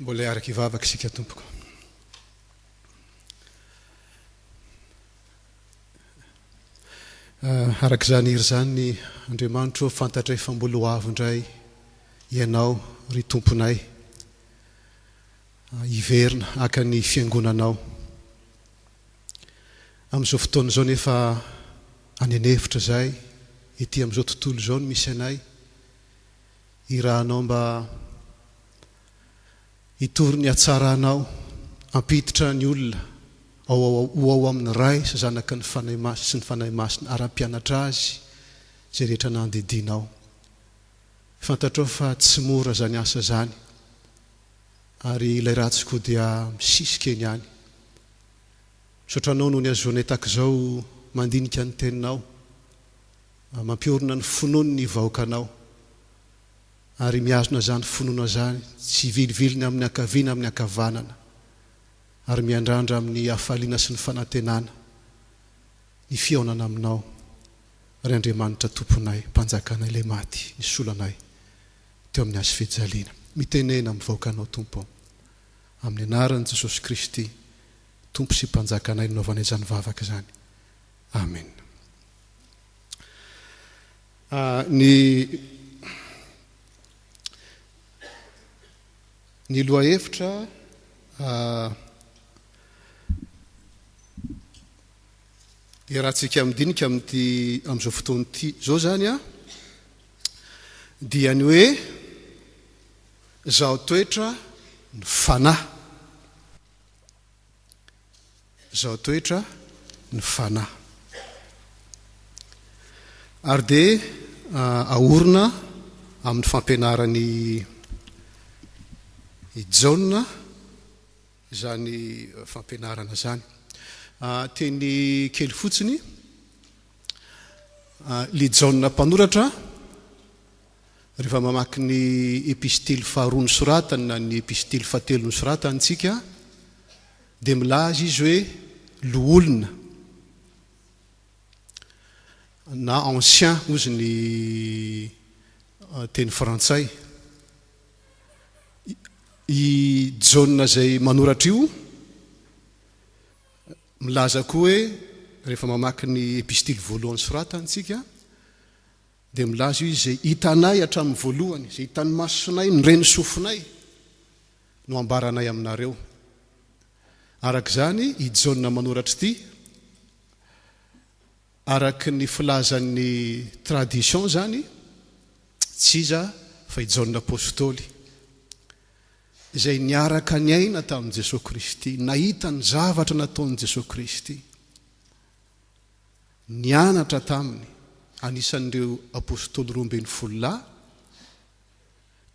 Mbola hiaraka hivavaka isika tompoko. Araka izany hira izany, Andriamanitro ô, fantatray fa mbola ho avy indray Ianao, ry Tomponay, hiverina haka ny Fiangonanao. Amin'izao fotoana izao nefa any an'efitra izay, ety amin'izao tontolo izao no misy anay, irahanao mba hitory ny hatsaranao, hampiditra ny olona ao ho ao amin'ny Ray sy Zanaka ny Fanahy Masina sy ny Fanahy Masina ary hampianatra azy izay rehetra nandidianao. Fantatrao fa tsy mora izany asa izany ary ilay ratsy koa dia misisika eny ihany. Misaotra Anao noho ny hazoanay tahaka izao mandinika ny Teninao, mampiorina ny finoany ny vahoakanao ary mihazona izany finoana izany tsy hiviliviliny amin'ny ankavia na amin'ny ankavanana ary miandrandra amin'ny hafaliana sy ny fanantenana ny fihaonana Aminao, ry Andriamanitra Tomponay, Mpanjakanay ilay maty nisolo anay teo amin'ny hazofijaliana. Mitenena amin'ny vahoakanao, Tompo ô. Amin'ny anaran'i Jesosy Kristy, Tompo sy Mpanjakanay no naovanay izany vavaka izany. Amena. Ny ny lohahevitra iarahantsika midinika amin'ity amin'izao fotoana ity izao izany an, dia ny hoe zaho toetra ny fanahy. Izao toetra ny fanahy. Ary dia aorina amin'ny fampianaran'i i Jaona izany fampianarana izany. Teny kely fotsiny, ilay Jaona mpanoratra Rehefa mamaky ny epistily faharoa nosoratany na ny epistily fahatelo nosoratany isika, dia milaza izy hoe loholona na ancien hozy ny teny frantsay. I Jaona izay manoratra io milaza koa hoe rehefa mamaky ny epistily voalohany soratany isika, Dia milaza io izy, Izay hitanay hatramin'ny voalohany, izay hitan'ny masonay, ny ren'ny sofinay, no ambaranay aminareo. Araka izany, i Jaona manoratra ity, araka ny filazan'ny tradition izany, tsy iza fa i Jaona Apostoly, izay niaraka niaina tamin'i Jesoa Kristy, nahita ny zavatra nataon'i Jesoa Kristy. Nianatra taminy, anisan'ireo Apostoly 12 lahy,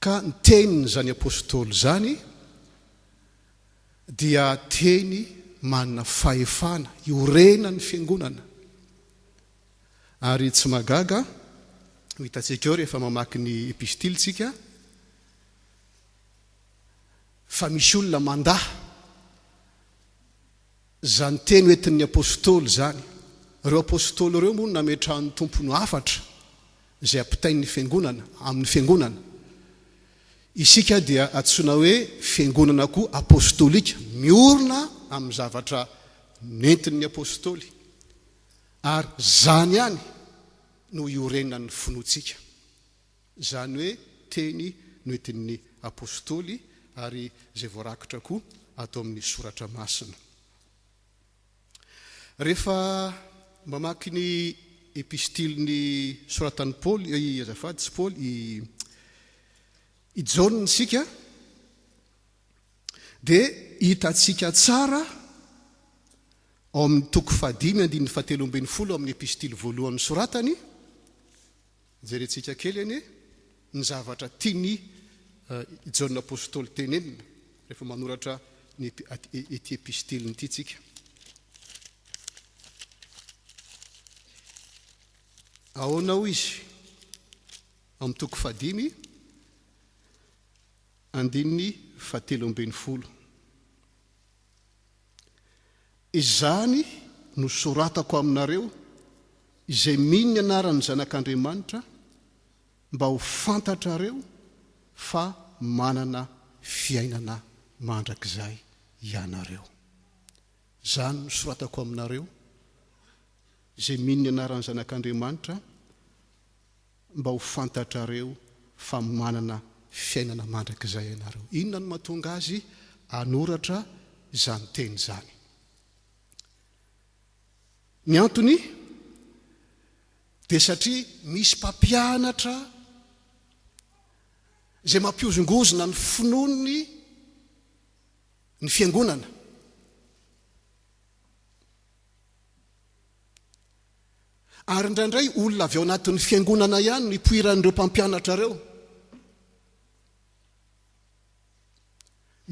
ka ny tenin'izany Apostoly izany dia teny manana fahefana iorenan'ny Fiangonana. Ary tsy mahagaga, ho hitantsika eo rehefa mamaky ny Epistily tsika, fa misy olona mandà Izany teny hoentin'ny Apostoly izany. Ireo Apostoly ireo moa no nametrahan'ny Tompo ny hafatra izay ampitain'ny Fiangonana, amin'ny Fiangonana. Isika dia antsoina hoe Fiangonana koa Apostolika, miorina amin'ny zavatra nentin'ny Apostoly. Ary izany ihany no iorenan'ny finoantsika. Izany hoe teny noentin'ny Apostoly ary izay voarakitra koa ato amin'ny Soratra Masina. Rehefa mamaky ny epistilin'ny soratan'i Paoly, azafady tsy Paoly, i i Jaona isika dia hitantsika tsara ao amin'ny toko fahadimy andininy fahatelo ambin'ny folo amin'ny epistily voalohany nosoratany, Jerentsika kely anie ny zavatra tian'i Jaona Apostoly tenenina rehefa manoratra ny ity epistiliny ity tsika. Ahoana hoy izy amin'ny toko fahadimy andininy fahatelo ambin'ny folo. Izany no soratako aminareo izay mino ny anaran'ny Zanak'Andriamanitra, mba ho fantatrareo fa manana fiainana mandrakizay ianareo. Izany no soratako aminareo, izay mino ny anaran'ny Zanak'Andriamanitra, mba ho fantatrareo fa manana fiainana mandrakizay ianareo. Inona no mahatonga azy hanoratra izany teny izany? Ny antony dia satria misy mpampianatra izay mampihozongozona ny finoany ny fiangonana. Ary indraindray olona avy ao anatin'ny fiangonana ihany no ipoiran'ireo mpampianatra ireo.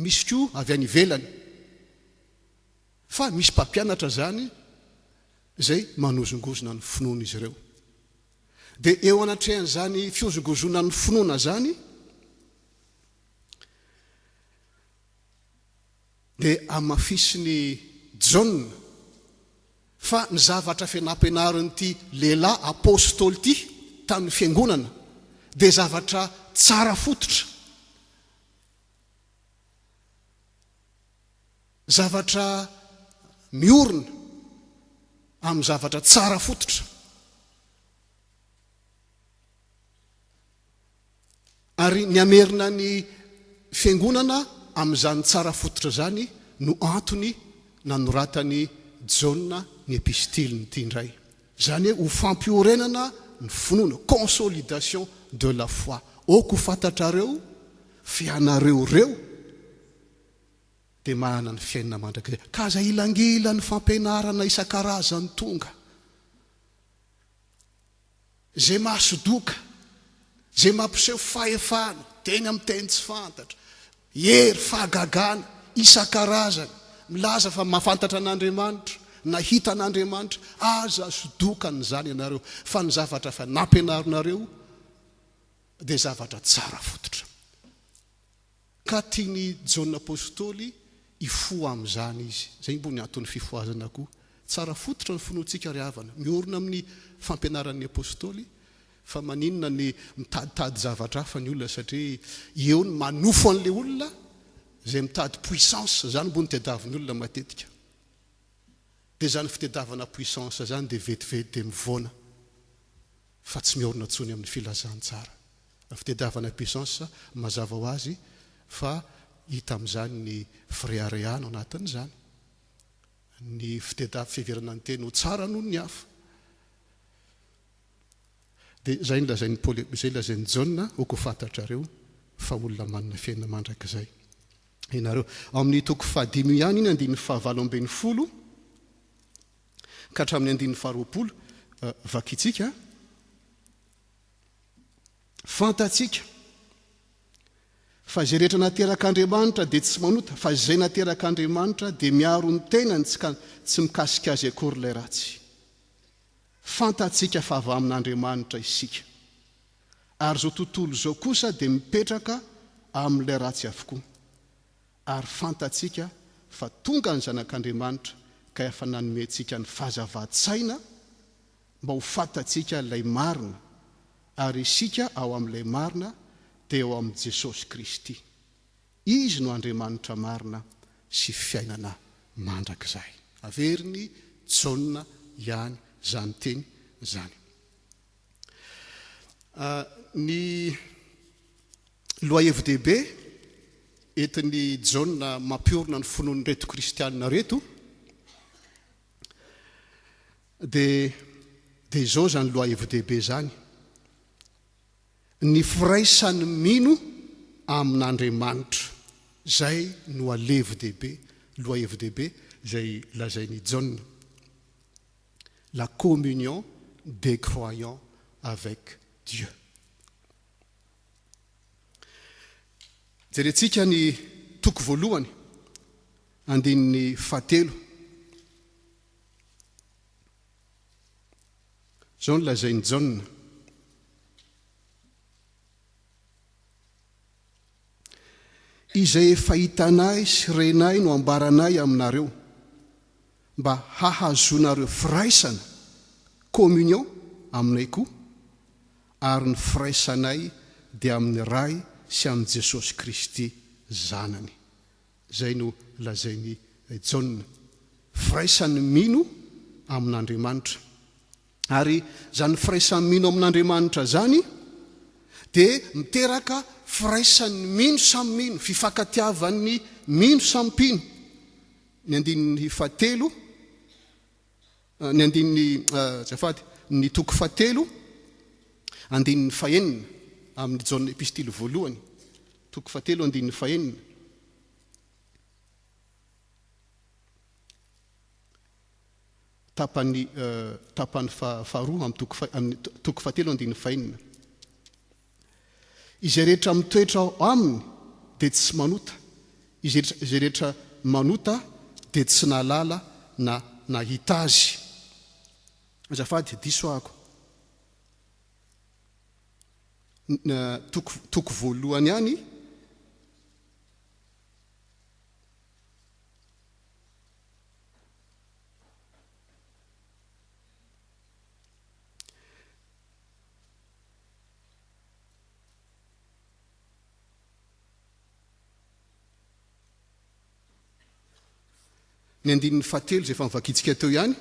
Misy koa avy any ivelany. Fa misy mpampianatra izany izay manozongozona ny finoan'izy ireo. Dia eo anatrehan'izany fihozongozonan'ny finoana izany, dia hamafisin'i Jaona fa ny zavatra fenampianarin'ity lehilahy apostoly ity tamin'ny fiangonana dia zavatra tsara fototra, zavatra miorina amin'ny zavatra tsara fototra. Ary ny hamerina ny Fiangonana amin'izany tsara fototra izany no antony nanoratan'i Jaona ny epistiliny ity indray. Izany hoe ho fampiorenana ny finoana, consolidation de la foi. Aoka ho fantatrareo fa ianareo ireo dia manana ny fiainana mandrakizay. Ka aza ilangilan'ny fampianarana isan-karazany tonga. Izay mahasodoka, izay mampiseho fahefana, teny amin'ny teny tsy fantatra, hery, fahagagana isan-karazany, milaza fa mahafantatra an'Andriamanitra, nahita an'Andriamanitra, aza sodokan'izany ianareo, fa ny zavatra efa nampianarinareo dia zavatra tsara fototra. Ka tian'i Jaona Apostoly hifoha amin'izany izy. Izay mbo ny anton'ny fifohazana koa. Tsara fototra ny finoantsika ry havana. Miorina amin'ny fampianaran'ny Apostoly fa maninona ny mitaditady zavatra hafa ny olona satria eo ny manofo an'ilay olona izay mitady puissance, izany mbo no tadiavin'ny olona matetika. Dia izany fitadiavana puissance izany dia vetivety dia mivoana fa tsy miorina intsony amin'ny filazantsara. Ny fitadiavana puissance, mazava ho azy fa hita amin'izany ny fireharehana ao anatin'izany. Ny fitediavana fiheverana ny tena ho tsara noho ny hafa. Dia izay no lazain'i Paoly, izay lazain'i Jaona, ok ho fantatrareo fa olona manana fiainana mandrakizay ianareo. Ao amin'ny toko fahadimy io ihany iny andininy fahavalo ambinifolo ka hatramin'ny andininy faharoapolo, vakintsika. Fantatsika fa izay rehetra naterak'Andriamanitra dia tsy manota, fa izay naterak'Andriamanitra dia miaro ny tenany tsy ka tsy mikasika azy akory ilay ratsy. Fantatsika fa avy amin'Andriamanitra isika, ary izao tontolo izao kosa dia mipetraka amin'ilay ratsy avokoa. Ary fantatsika fa tonga ny Zanak'Andriamanitra ka efa nanome antsika ny fahazavan-tsaina mba ho fantatsika ilay marina, ary isika ao amin'ilay marina dia ao amin'i Jesosy Kristy. Izy no Andriamanitra marina sy fiainana mandrakizay. Averin'i Jaona ihany izany teny izany. Ny lohahevi-dehibe entin'i Jaona mampiorina ny finoan'ireto kristiana ireto Dia dia izao izany lohahevi-dehibe izany, ny firaisan'ny mino amin'Andriamanitra. Izay no alevi-dehibe, lohahevi-dehibe izay lazain'i Jaona. La communion des croyants avec Dieu. Jerentsika ny toko voalohany, andininy fahatelo. Izao no lazain'i Jaona. Izay efa hitanay sy renay no ambaranay aminareo, mba hahazoanareo firaisana, communion, aminay koa, ary ny firaisanay dia amin'ny Ray sy amin'i Jesosy Kristy Zanany. Izay no lazain'i Jaona. Firaisan'ny mino amin'Andriamanitra. Ary izany firaisan'ny mino amin'Andriamanitra izany dia miteraka firaisan'ny mino samy mino, fifankatiavan'ny mino samy mpino. Ny andininy fahatelo, ny andininy, azafady, ny toko fahatelo, andininy fahenina amin'ny Jaona epistily voalohany, toko fahatelo andininy fahenina. Tapany tapany faharoa amin'ny toko amin'ny toko fahatelo andininy fahenina. Izay rehetra mitoetra ao aminy dia tsy manota, izay izay rehetra manota dia tsy nahalala na nahita azy. Azafady, diso ahako. Toko toko voalohany ihany. Ny andininy fahatelo izay efa novakintsika teo ihany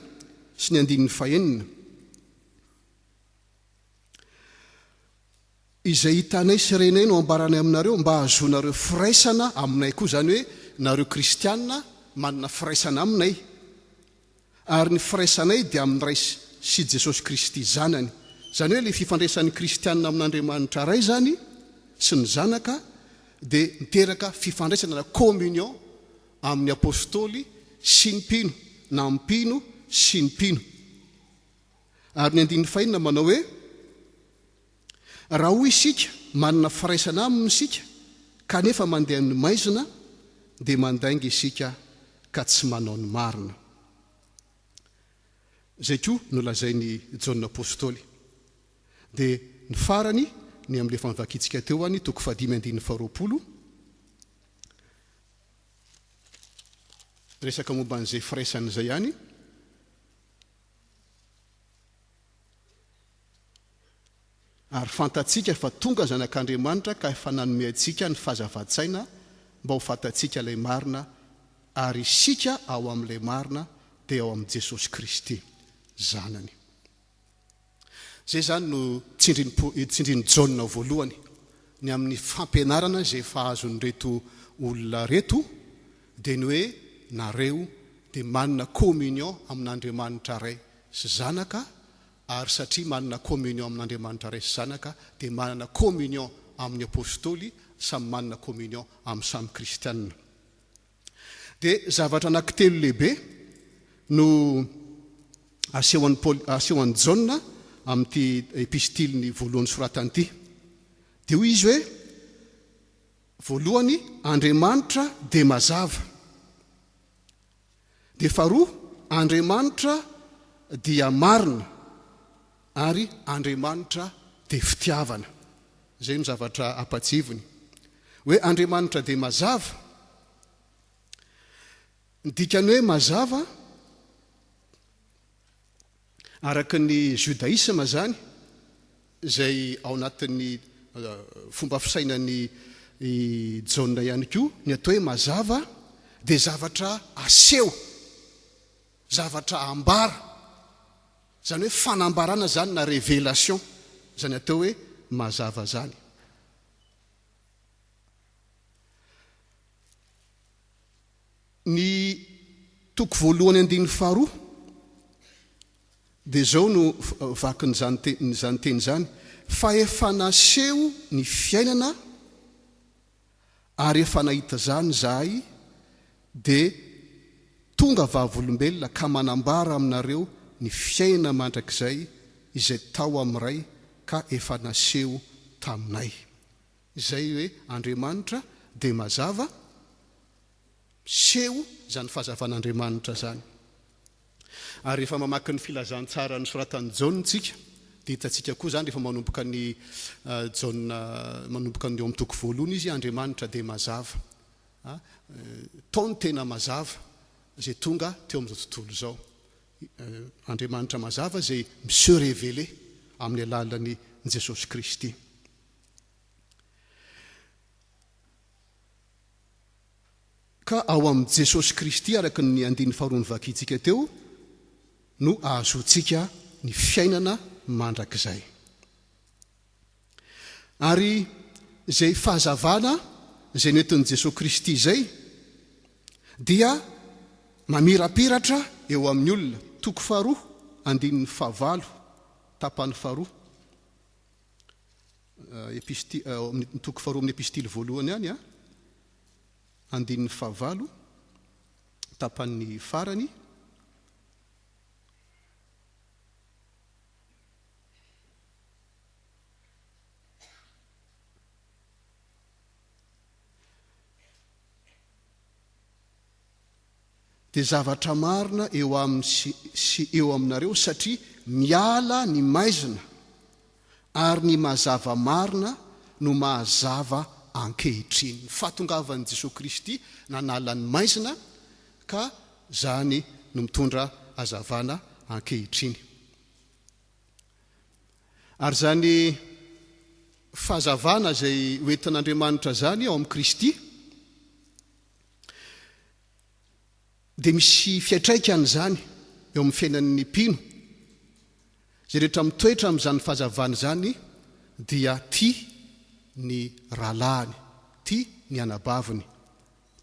sy ny andininy fahenina. Izay hitanay sy renay no ambaranay aminareo mba hahazoanareo firaisana aminay koa, izany hoe nareo kristiana manana firaisana aminay. Ary ny firaisanay dia amin'ny Ray sy Jesosy Kristy Zanany. Izany hoe ilay fifandraisan'ny kristiana amin'Andriamanitra Ray izany sy ny Zanaka dia miteraka fifandraisana na communion amin'ny Apostoly sy ny mpino na amin'ny mpino sy ny mpino. Ary ny andininy fahenina manao hoe, Raha hoy isika, manana firaisana Aminy isika, kanefa mandeha amin'ny maizina, dia mandainga isika ka tsy manao ny marina. Izay koa no lazain'i Jaona Apostoly. Dia ny farany, ny amin'ilay efa novakintsika teo any, toko fahadimy andininy faharoapolo, resaka momba an'izay firaisana izay ihany. Ary fantatsika fa tonga Zanak'Andriamanitra ka efa nanome antsika ny fahazavan-tsaina mba ho fantatsika ilay marina, ary isika ao amin'ilay marina dia ao amin'i Jesosy Kristy Zanany. Izay izany no tsindrin'i Jaona voalohany ny amin'ny fampianarana izay efa azon'ireto olona ireto dia ny hoe nareo dia manana communion amin'Andriamanitra Ray sy Zanaka ary satria manana communion amin'Andriamanitra Ray sy Zanaka dia manana communion amin'ny Apostoly, samy manana communion amin'ny samy kristianina. Dia zavatra anankitelo lehibe no asehon'i Paoly, asehon'i Jaona amin'ity epistiliny voalohany soratany ity. Dia hoy izy hoe, voalohany, Andriamanitra dia mazava. Dia faharoa, Andriamanitra dia marina ary Andriamanitra dia fitiavana. Izay no zavatra ampatsiviny. Hoe Andriamanitra dia mazava. Ny dikan'ny hoe mazava, araka ny judaïsme izany, izay ao anatin'ny fomba fisainan'i Jaona ihany koa, ny atao hoe mazava dia zavatra aseho, zavatra ambara, izany hoe fanambarana izany na révélation, izany atao hoe mazava izany. Ny toko voalohany andininy faharoa dia izao no vakin'izany izany teny izany, Fa efa naseho ny fiainana ary efa nahita izany izahay, dia tonga vavolombelona ka manambara aminareo ny fiainana mandrakizay izay tao amin'ny Ray ka efa naseho taminay. Izay hoe Andriamanitra dia mazava, miseho izany fahazavan'Andriamanitra izany. Ary rehefa mamaky ny filazantsara nosoratan'i Jaona isika, dia hitantsika koa izany rehefa manomboka ny Jaona, manomboka ny eo amin'ny toko voalohany izy, Andriamanitra dia mazava. Tao ny tena mazava izay tonga teo amin'izao tontolo izao. Andriamanitra mazava izay mi-se révéler amin'ny alalan'i Jesosy Kristy. Ka ao amin'i Jesosy Kristy araka ny andininy faharoa novakintsika teo no ahazoantsika ny fiainana mandrakizay. Ary izay fahazavana izay nentin'i Jesosy Kristy izay dia mamirapiratra eo amin'ny olona. Toko faharoa, andininy fahavalo, tapany faharoa. Episti-, ao amin'ny toko faharoa amin'ny epistily voalohany ihany an. Andininy fahavalo, tapany farany. Dia zavatra marina eo aminy sy sy eo aminareo satria miala ny maizina ary ny mazava marina no mahazava ankehitriny. Ny fahatongavan'i Jesoa Kristy nanala ny maizina ka zany no mitondra hazavana ankehitriny. Ary izany fahazavana izay hoentin'Andriamanitra izany ao amin'i Kristy dia misy fiantraikany izany eo amin'ny fiainan'ny mpino. Izay rehetra mitoetra amin'izany fahazavana izany dia tia ny rahalahiny, tia ny anabaviny.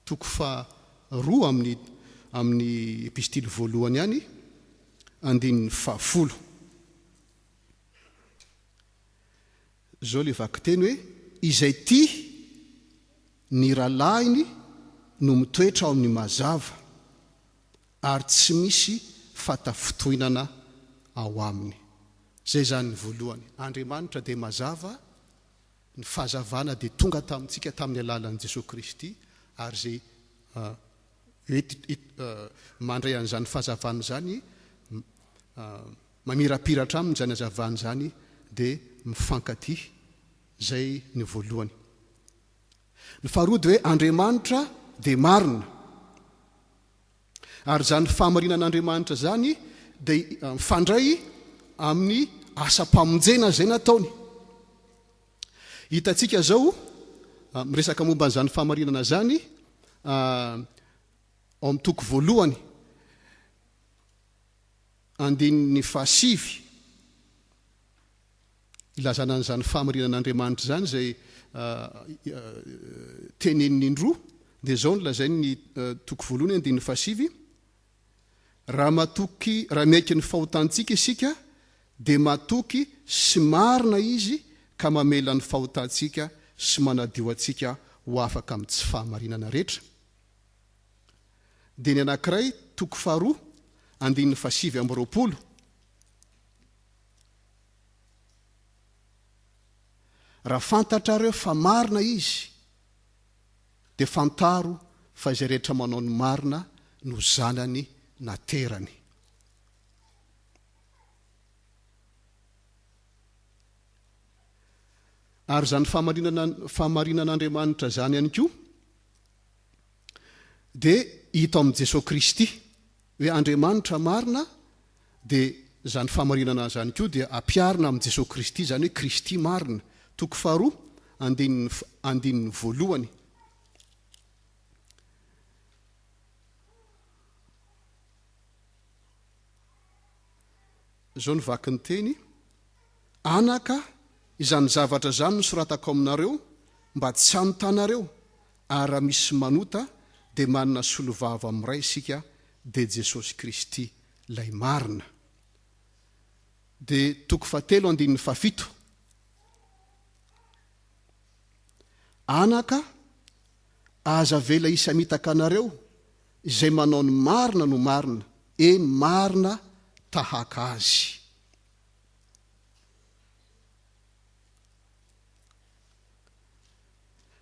Toko faharoa amin'ny amin'ny epistily voalohany ihany, andininy fahafolo. Izao ilay vakiteny hoe, Izay tia ny rahalahiny no mitoetra ao amin'ny mazava, ary tsy misy fahatafintohinana ao aminy. Izay izany ny voalohany. Andriamanitra dia mazava, ny fahazavana dia tonga tamintsika tamin'ny alalan'i Jesoa Kristy, ary izay mandray an'izany fahazavana izany, mamirapiratra aminy izany hazavana izany, dia mifankatia. Izay ny voalohany. Ny faharoa dia hoe Andriamanitra dia marina. Ary izany fahamarinan'Andriamanitra izany dia mifandray amin'ny asam-pamonjena izay nataony. Hitantsika izao, miresaka momba an'izany fahamarinana izany ao amin'ny toko voalohany, andininy fahasivy. Ilazana an'izany fahamarinan'Andriamanitra izany izay teneniny indroa, dia izao no lazainy ny toko voalohany andininy fahasivy, Raha matoky, raha miaiky ny fahotantsika isika, dia matoky sy marina Izy ka mamela ny fahotantsika sy manadio antsika ho afaka amin'ny tsy fahamarinana rehetra. Dia ny anankiray, toko faharoa, andininy fahasivy amby 20. Raha fantatrareo fa marina Izy, dia fantaro fa izay rehetra manao ny marina no zanany naterany. Ary izany fahamarinana fahamarinan'Andriamanitra izany ihany koa dia hita ao amin'i Jesoa Kristy, hoe Andriamanitra marina Dia izany fahamarinana izany koa dia ampiharina amin'i Jesoa Kristy, izany hoe Kristy marina. Toko faharoa, andininy andininy voalohany. Izao no vaky ny teny, Anaka, izany zavatra izany no soratako aminareo, mba tsy hanotanareo, ary raha misy manota, dia manana solovava amin'ny Ray isika, dia Jesosy Kristy ilay marina. Dia toko fahatelo andininy fahafito. Anaka, aza avela hisy hamitaka anareo, izay manao ny marina no marina, eny marina tahaka azy.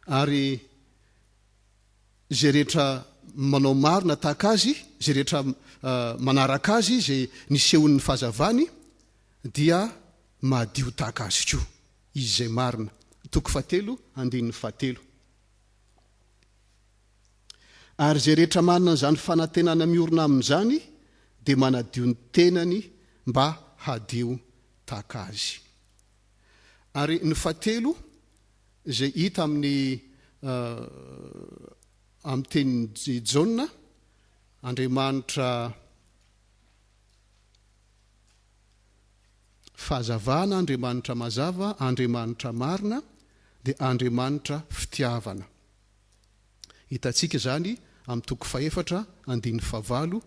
Ary izay rehetra manao marina tahaka azy, izay rehetra manaraka azy, izay nisehoan'ny fahazavany, dia madio tahaka azy koa. Izy izay marina. Toko fahatelo, andininy fahatelo. Ary izay rehetra manana an'izany fanantenana miorina amin'izany dia manadio ny tenany mba hadio tahaka azy. Ary ny fahatelo, izay hita amin'ny. Amin'ny tenin'i Jaona, Andriamanitra fahazavana, Andriamanitra mazava, Andriamanitra marina, dia Andriamanitra fitiavana. Hitantsika izany amin'ny toko fahefatra, andininy fahavalo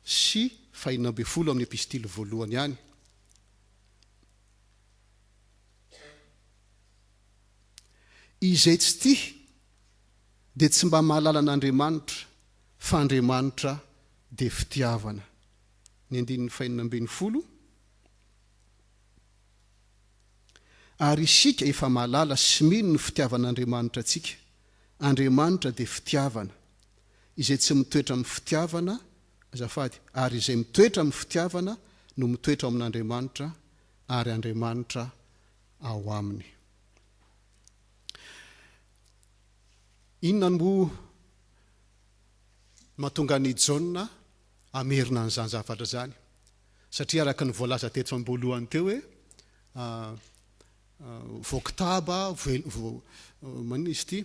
sy fahenina ambinifolo amin'ny epistily voalohany ihany. Izay tsy tia dia tsy mba mahalala an'Andriamanitra, fa Andriamanitra dia fitiavana. Ny andininy fahenina ambinifolo. Ary isika efa mahalala sy mino ny fitiavan'Andriamanitra antsika. Andriamanitra dia fitiavana. Izay tsy mitoetra amin'ny fitiavana, azafady, ary izay mitoetra amin'ny fitiavana no mitoetra ao amin'Andriamanitra, ary Andriamanitra ao aminy. Inona no mahatonga an'i Jaona hamerina an'izany zavatra izany? Satria araka ny voalaza teto am-boalohany teo hoe voakitaba, maninona izy ity,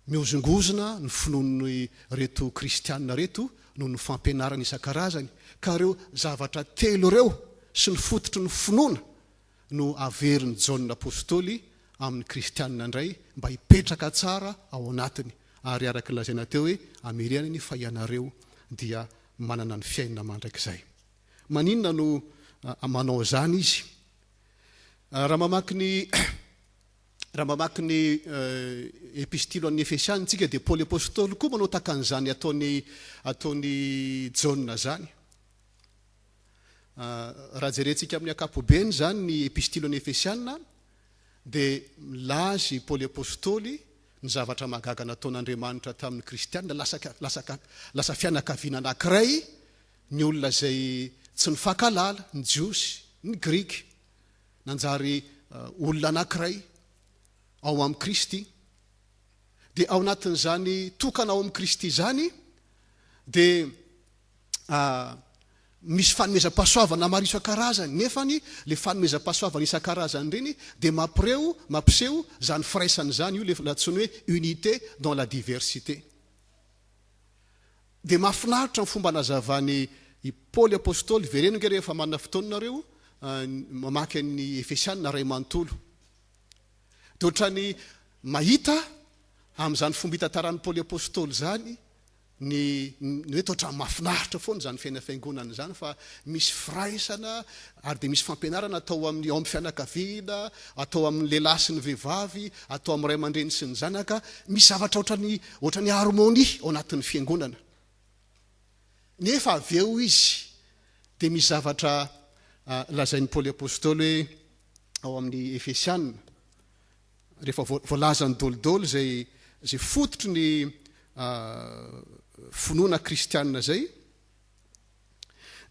mihozongozona ny finoan'ireto kristiana ireto noho ny fampianarana isan-karazany. Ka ireo zavatra telo ireo sy ny fototry ny finoana no averin'i Jaona Apostoly amin'ny kristiana indray mba hipetraka tsara ao anatiny, ary araka ny lazaina teo hoe amerenany fa ianareo dia manana ny fiainana mandrakizay. Maninona no manao izany izy? Raha mamaky ny raha mamaky ny epistily ho an'ny Efesiana isika dia Paoly Apostoly koa manao tahaka an'izany ataon'i ataon'i Jaona izany. Raha jerentsika amin'ny ankapobeny izany ny epistily ho an'ny Efesiana dia milaza i Paoly Apostoly ny zavatra mahagaga nataon'Andriamanitra tamin'ny Kristiana, lasa lasa lasa fianakaviana anankiray ny olona izay tsy nifankahalala, ny Jiosy, ny Grika, nanjary olona anankiray ao amin'i Kristy. Dia ao anatin'izany tokana ao amin'i Kristy izany dia misy fanomezam-pahasoavana maro isan-karazany, nefany le fanomezam-pahasoavana isan-karazany ireny dia mampireo, mampiseho izany firaisana izany, io le antsoiny hoe unité dans la diversité. Dia mahafinaritra ny fomba anazavan'i i Paoly Apostoly, vereno ange rehefa manana fotoana nareo mamaky an'ny Efesiana iray manontolo. Dia ohatran'ny mahita amin'izany fomba itantaran'i Paoly Apostoly izany ny ny hoe toa ohatran'ny mahafinaritra foana izany fiainana fiangonana izany fa misy firaisana ary dia misy fampianarana atao amin'ny ao amin'ny fianakaviana, atao amin'ny lehilahy sy ny vehivavy, atao amin'ny ray aman-dreny sy ny zanaka, misy zavatra ohatran'ny ohatran'ny harmonie ao anatin'ny fiangonana. Nefa avy eo izy dia misy zavatra lazain'i Paoly Apostoly hoe ao amin'ny Efesiana, rehefa voalazany dolidoly izay izay fototry ny finoana kristianina izay,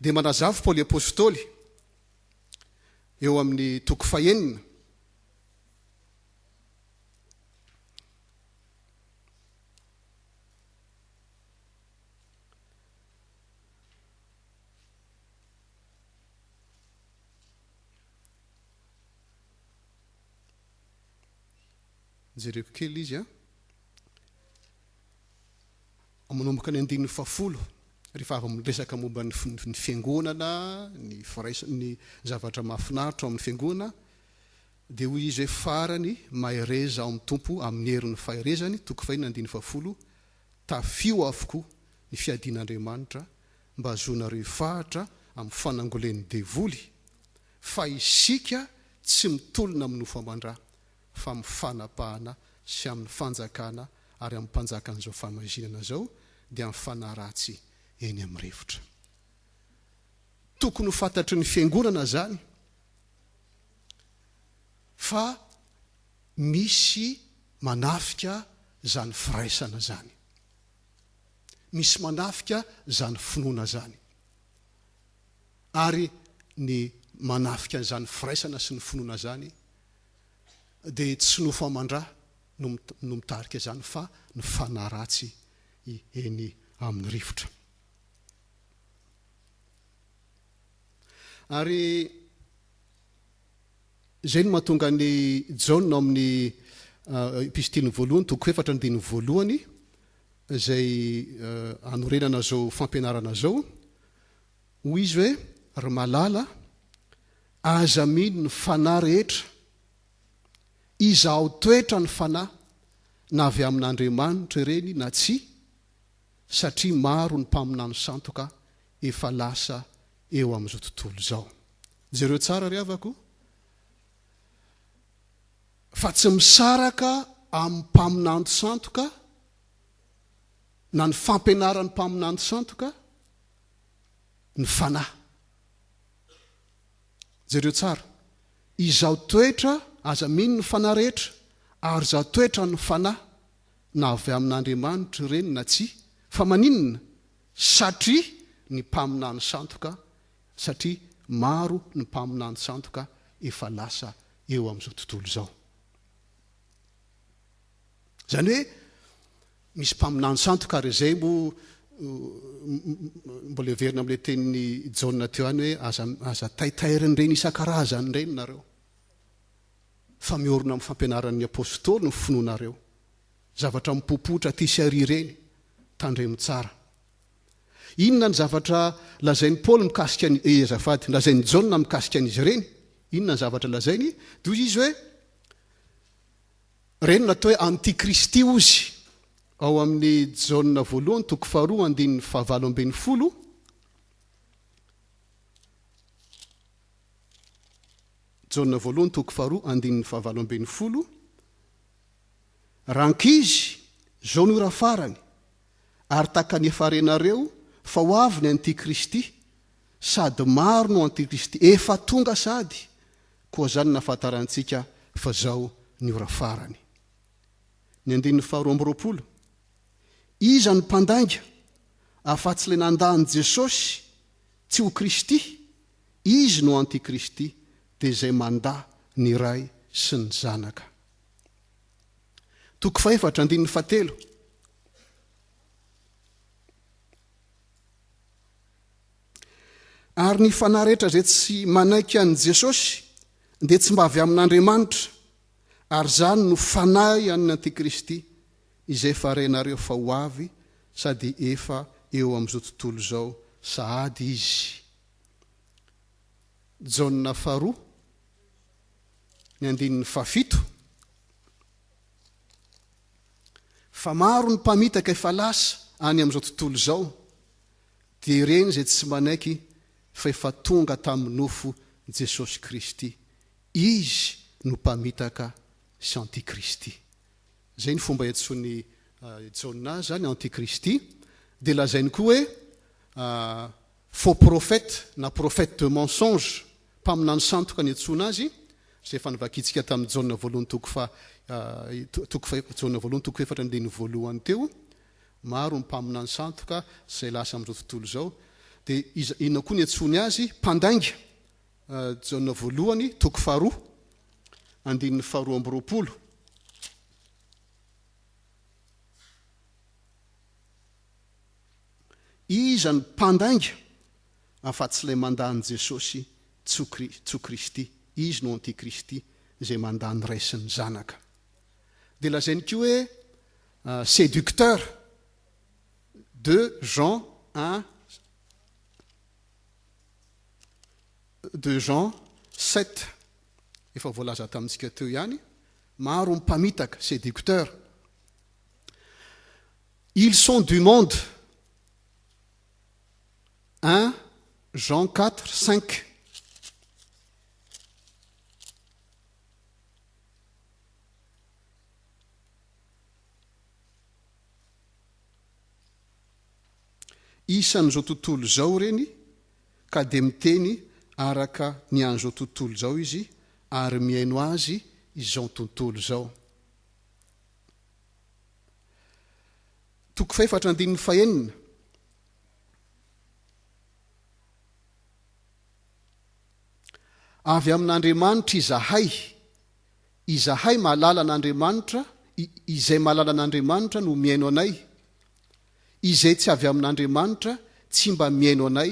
dia manazava Paoly Apostoly eo amin'ny toko fahenina, Jereko kely izy an. Manomboka ny andininy fahafolo, rehefa avy miresaka momba ny ny fiangonana, ny firaisana, ny zavatra mahafinaritra ao amin'ny fiangonana, dia hoy izy hoe farany mahereza ao amin'ny Tompo amin'ny herin'ny faherezany, toko fahenina andininy fahafolo, tafio avokoa ny fiadian'Andriamanitra mba hahazoanareo hifahatra amin'ny fanangolen'ny devoly, fa isika tsy mitolona amin'ny nofo aman-dra, fa amin'ny fanapahana sy amin'ny fanjakana ary amin'ny mpanjakan'izao fahamaizinana izao, dia amin'ny fanahy ratsy eny amin'ny rivotra. Tokony ho fantatry ny fiangonana izany fa misy manafika izany firaisana izany. Misy manafika izany finoana izany. Ary ny manafika an'izany firaisana sy ny finoana izany dia tsy nofo aman-dra no no mitarika izany fa ny fanahy ratsy eny amin'ny rivotra. Ary izay no mahatonga an'i Jaona ao amin'ny epistiliny voalohany, toko efatra andininy voalohany. izay anorenana izao fampianarana izao. Hoy izy hoe, Ry malala, aza mino ny fanahy rehetra. Izahao toetra ny fanahy, na avy amin'Andriamanitra ireny na tsia, satria maro ny mpaminany sandoka efa lasa eo amin'izao tontolo izao. Jereo tsara ry havako, fa tsy misaraka amin'ny mpaminany sandoka na ny fampianaran'ny mpaminany sandoka ny fanahy. Jereo tsara, Izaho toetra, aza mino ny fanahy rehetra, ary izaho toetra ny fanahy, na avy amin'Andriamanitra ireny na tsia, fa maninona? Satria ny mpaminany sandoka, satria maro ny mpaminany sandoka efa lasa eo amin'izao tontolo izao. Izany hoe misy mpaminany sandoka ary izay moa mbola heverina amin'ilay tenin'i Jaona teo ihany hoe aza aza taitairin'ireny isan-karazany ireny nareo fa miorina amin'ny fampianaran'ny apostoly ny finoanareo. Zavatra mipopotra aty sy ary ireny, tandremo tsara. Inona ny zavatra lazain'i Paoly mikasika ny, eh, azafady, lazain'i Jaona mikasika an'izy ireny? Inona ny zavatra lazainy? Dia hoy izy hoe, Ireny no atao hoe antikristy hozy, ao amin'ny Jaona voalohany toko faharoa andininy fahavalo ambinifolo. Jaona voalohany toko faharoa andininy fahavalo ambinifolo. Rankizy, izao no ora farany, ary tahaka ny efa renareo fa ho avy ny antikristy, sady maro no antikristy efa tonga sady, Koa izany no nahafantarantsika fa izao ny ora farany. Ny andininy faharoa ambiroapolo, Iza no mpandainga, afa-tsy ilay nandà an'i Jesosy tsy ho Kristy? Izy no antikristy, dia izay mandà ny Ray sy ny Zanaka. Toko fahefatra, andininy fahatelo. Ary ny fanahy rehetra izay tsy manaiky an'i Jesosy dia tsy mba avy amin'Andriamanitra, ary izany no fanahy an'ny antikristy izay efa renareo fa ho avy sady efa eo amin'izao tontolo izao sahady izy. Jaona faharoa, ny andininy fahafito. Fa maro ny mpamitaka efa lasa any amin'izao tontolo izao, dia ireny izay tsy manaiky fa efa tonga tamin'ny nofo Jesosy Kristy. Izy no mpamitaka sy antikristy. Izay ny fomba iantsoan'i Jaona azy izany, antikristy. Dia lazainy koa hoe faux prophète na prophète de mensonge, mpaminany sandoka ny iantsoana azy, izay efa novakintsika tamin'ny Jaona voalohany toko faha toko faha Jaona voalohany toko efatra andininy voalohany teo. Maro ny mpaminany sandoka izay lasa amin'izao tontolo izao. Dia iza, inona koa ny iantsoany azy? Mpandainga. Jaona voalohany toko faharoa andininy faharoa ambiroapolo. Iza no mpandainga afa-tsy ilay mandà an'i Jesosy tsy ho tsy ho Kristy? Izy no antikristy izay mandà ny Ray sy ny Zanaka. Dia lazainy koa hoe séducteur, deux Jean un deux Jean sept, efa voalaza tamintsika teo ihany, maro ny mpamitaka, séducteur. Ils sont du monde. Un Jean 4, 5. Isan'izao tontolo izao ireny ka dia miteny araka ny an'izao tontolo izao izy ary mihaino azy izao tontolo izao. Toko fahefatra andininy fahenina. Avy amin'Andriamanitra izahay. Izahay mahalala an'Andriamanitra, izay mahalala an'Andriamanitra no mihaino anay. Izay tsy avy amin'Andriamanitra tsy mba mihaino anay,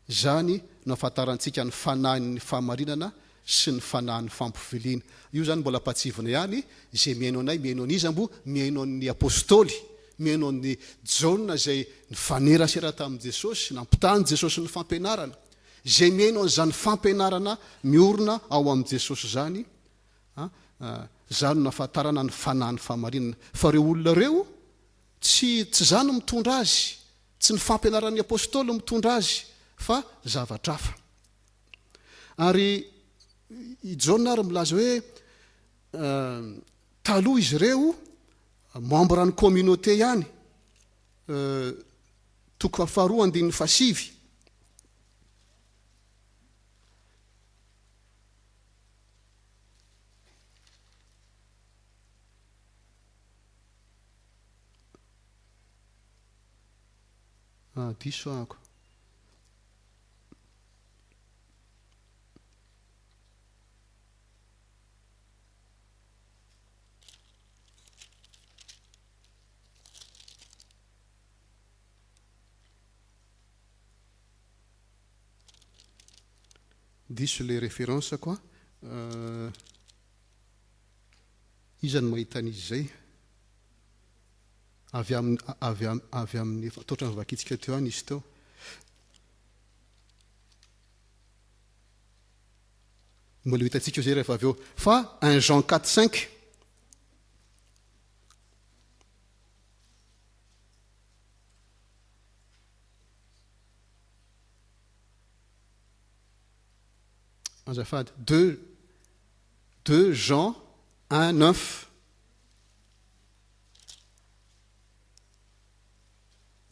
izany no ahafantarantsika ny fanahin'ny fahamarinana sy ny fanahin'ny fampiviliana. Io izany mbola ampahatsivina ihany, izay mihaino anay, mihaino an'iza mbo? Mihaino an'ny Apostoly. mihaino an'i Jaona izay nifanerasera tamin'i Jesosy, nampitahan'i Jesosy ny fampianarana. Izay mihaino an'izany fampianarana miorina ao amin'i Jesosy izany, izany no nahafantarana ny fanahin'ny fahamarinana. Fa ireo olona ireo, tsy tsy izany no mitondra azy, tsy ny fampianaran'ny apostoly no mitondra azy, fa zavatra hafa. Ary i Jaona ary milaza hoe taloha izy ireo membre ny communauté ihany, toko faharoa andininy fahasivy. Ah, diso ahako. Diso le référence ko a. Iza no mahita an'izy izay? Avy amin'ny avy avy amin'ny efa toatra novakintsika teo ihany izy teo. Mbola ho hitantsika eo izay rehefa avy eo. Fa un Jean 4 5. Azafady, deux deux Jean un neuf.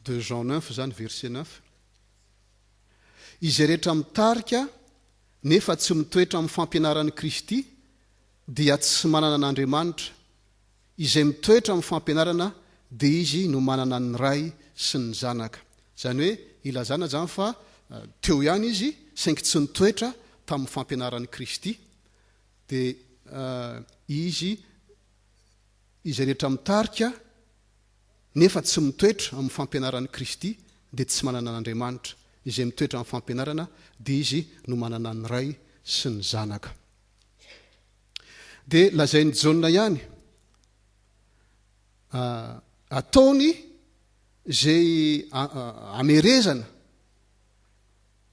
Deux Jean neuf izany verset neuf. Izay rehetra mitarika nefa tsy mitoetra amin'ny fampianaran'i Kristy dia tsy manana an'Andriamanitra. Izay mitoetra amin'ny fampianarana dia izy no manana ny Ray sy ny Zanaka. Izany hoe ilazana izany fa teo ihany izy saingy tsy nitoetra tamin'ny fampianaran'i Kristy. Dia izy izay rehetra mitarika nefa tsy mitoetra amin'ny fampianaran'i Kristy dia tsy manana an'Andriamanitra. Izay mitoetra amin'ny fampianarana dia izy no manana ny Ray sy ny Zanaka. Dia lazain'i Jaona ihany, ataony izay hamerezana,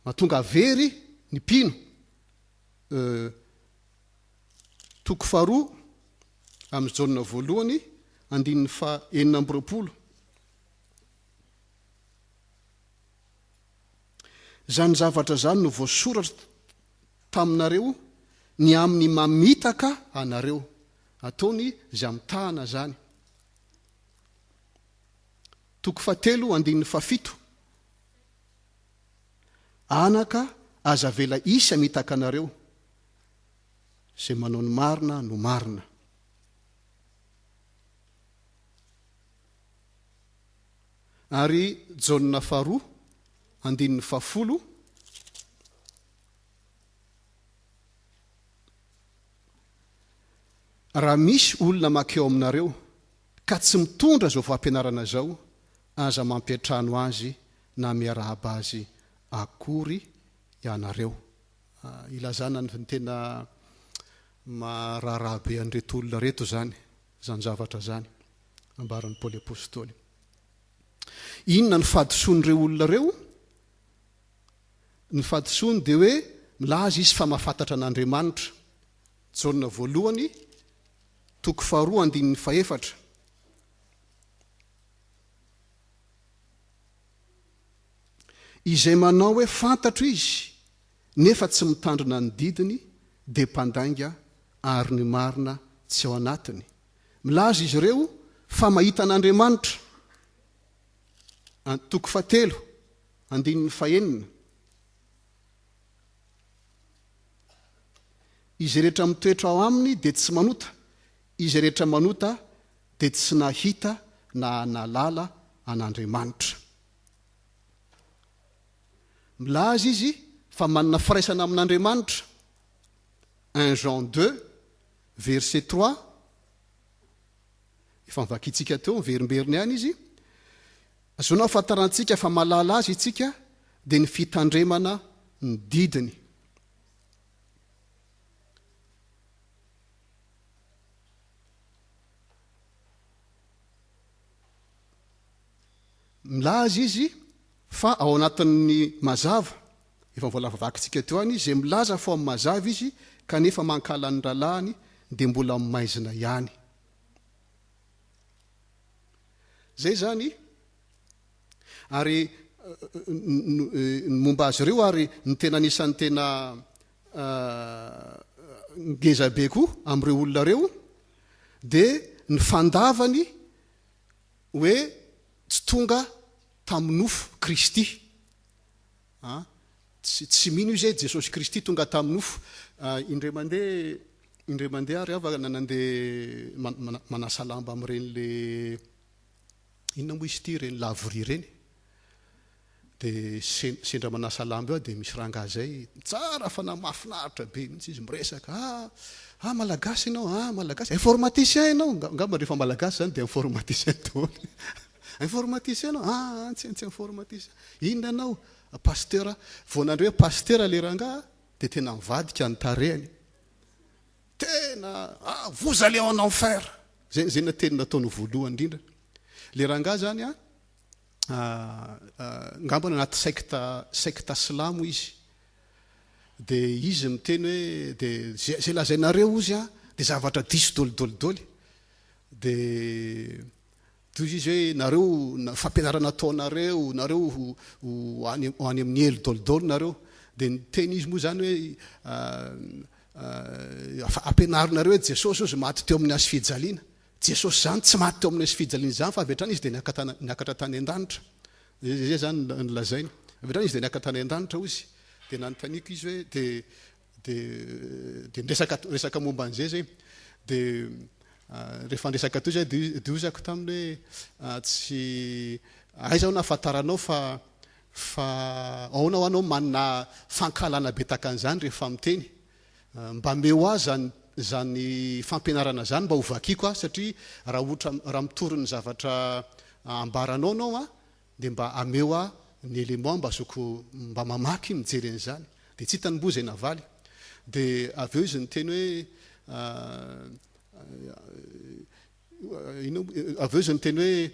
mahatonga very ny mpino. Toko faharoa amin'ny Jaona voalohany, andininy faha 26. Izany zavatra izany no voasoratra taminareo ny amin'ny mamitaka anareo. Ataony izay amitahana izany. Toko fahatelo andininy fahafito. Anaka, aza avela hisy hamitaka anareo. Izay manao ny marina no marina. Ary Jaona faharoa andininy fahafolo. Raha misy olona mankeo aminareo ka tsy mitondra izao fampianarana izao, aza mampiantrano azy na miarahaba azy akory ianareo. Ilazana ny tena maha raharaha be an'ireto olona ireto izany, izany zavatra izany, ambaran'i Paoly Apostoly. Inona ny fahadisoan'ireo olona ireo? Ny fahadisoany dia hoe milaza izy fa mahafantatra an'Andriamanitra. Jaona voalohany, toko faharoa andininy fahefatra. Izay manao hoe fantatro izy nefa tsy mitandrina ny didiny dia mpandainga ary ny marina tsy ao anatiny. Milaza izy ireo fa mahita an'Andriamanitra. Toko fahatelo, andininy fahenina. Izay rehetra mitoetra ao aminy dia tsy manota, izay rehetra manota dia tsy nahita na nahalala an'Andriamanitra. Milaza izy fa manana firaisana amin'Andriamanitra. Un Jean deux, verset trois, efa novakintsika teo, miverimberina ihany izy. Azoana ahafantarantsika fa malala azy isika dia ny fitandremana ny didiny. Milaza izy fa ao anatin'ny mazava, efa mbola voavakintsika teo ihany, izay milaza fa ao amin'ny mazava izy kanefa mankahala ny rahalahiny dia mbola amin'ny maizina ihany. Izay izany ary ny momba azy ireo ary ny tena anisan'ny tena ngeza be koa amin'ireo olona ireo dia ny fandavany hoe tsy tonga tamin'ny nofo Kristy. A, tsy, tsy mino izy hoe Jesosy Kristy tonga tamin'ny nofo. Indray mandeha, indray mandeha ary aho nandeha manasa lamba amin'ireny le, inona moa izy ity, ireny lavoria ireny. Dia sendra manasa lamba eo aho dia misy rangahy izay, tsara fanahy, mahafinaritra be mihitsy izy miresaka, ah, ah malagasy ianao, ah malagasy, informaticien ianao, angamba rehefa malagasy izany dia informaticien daholo. Informaticien ianao, ah, tsy, tsy informaticien. Inona ianao? Pasteur. Vao nandre hoe pasteur ilay rangahy dia tena nivadika ny tarehiny. Tena, ah, vous allez en enfer. Izay, izay no teny nataony voalohany indrindra. Ilay rangahy izany an, Angamba anaty secte secte silamo izy. Dia izy miteny hoe dia izay lazainareo ozy an dia zavatra diso dôly dôly dôly. Dia toy izy hoe nareo fampianarana ataonareo, nareo ho ho any ho any amin'ny helo dôly dôly nareo. Dia niteny izy moa izany hoe ampianarinareo hoe Jesosy ozy maty teo amin'ny hazo fijaliana. Jesosy izany tsy maty teo amin'ny hazo fijaliana izany fa avy hatrany izy dia niakatra tany an-danitra. Izay izany no lazainy. Avy hatrany izy dia niakatra tany an-danitra hoy izy. Dia nanontaniako izy hoe dia dia dia niresaka resaka momba an'izay izay. Dia rehefa niresaka teo izay dia dia hoy zako taminy hoe tsy aiza aho nahafantaranao fa fa ahoana ho anao manana fankahalana be tahaka an'izany rehefa miteny. Mba meo ahy zany zany fampianarana zany mba ho vakiako aho satria raha ohatra raha mitory ny zavatra ambaranao anao an dia mba ameo ahy ny élément mba azoko mba mamaky mijery an'izany dia tsy hitany mboa izay navaly dia avy eo izy niteny hoe Inona avy eo izy niteny hoe,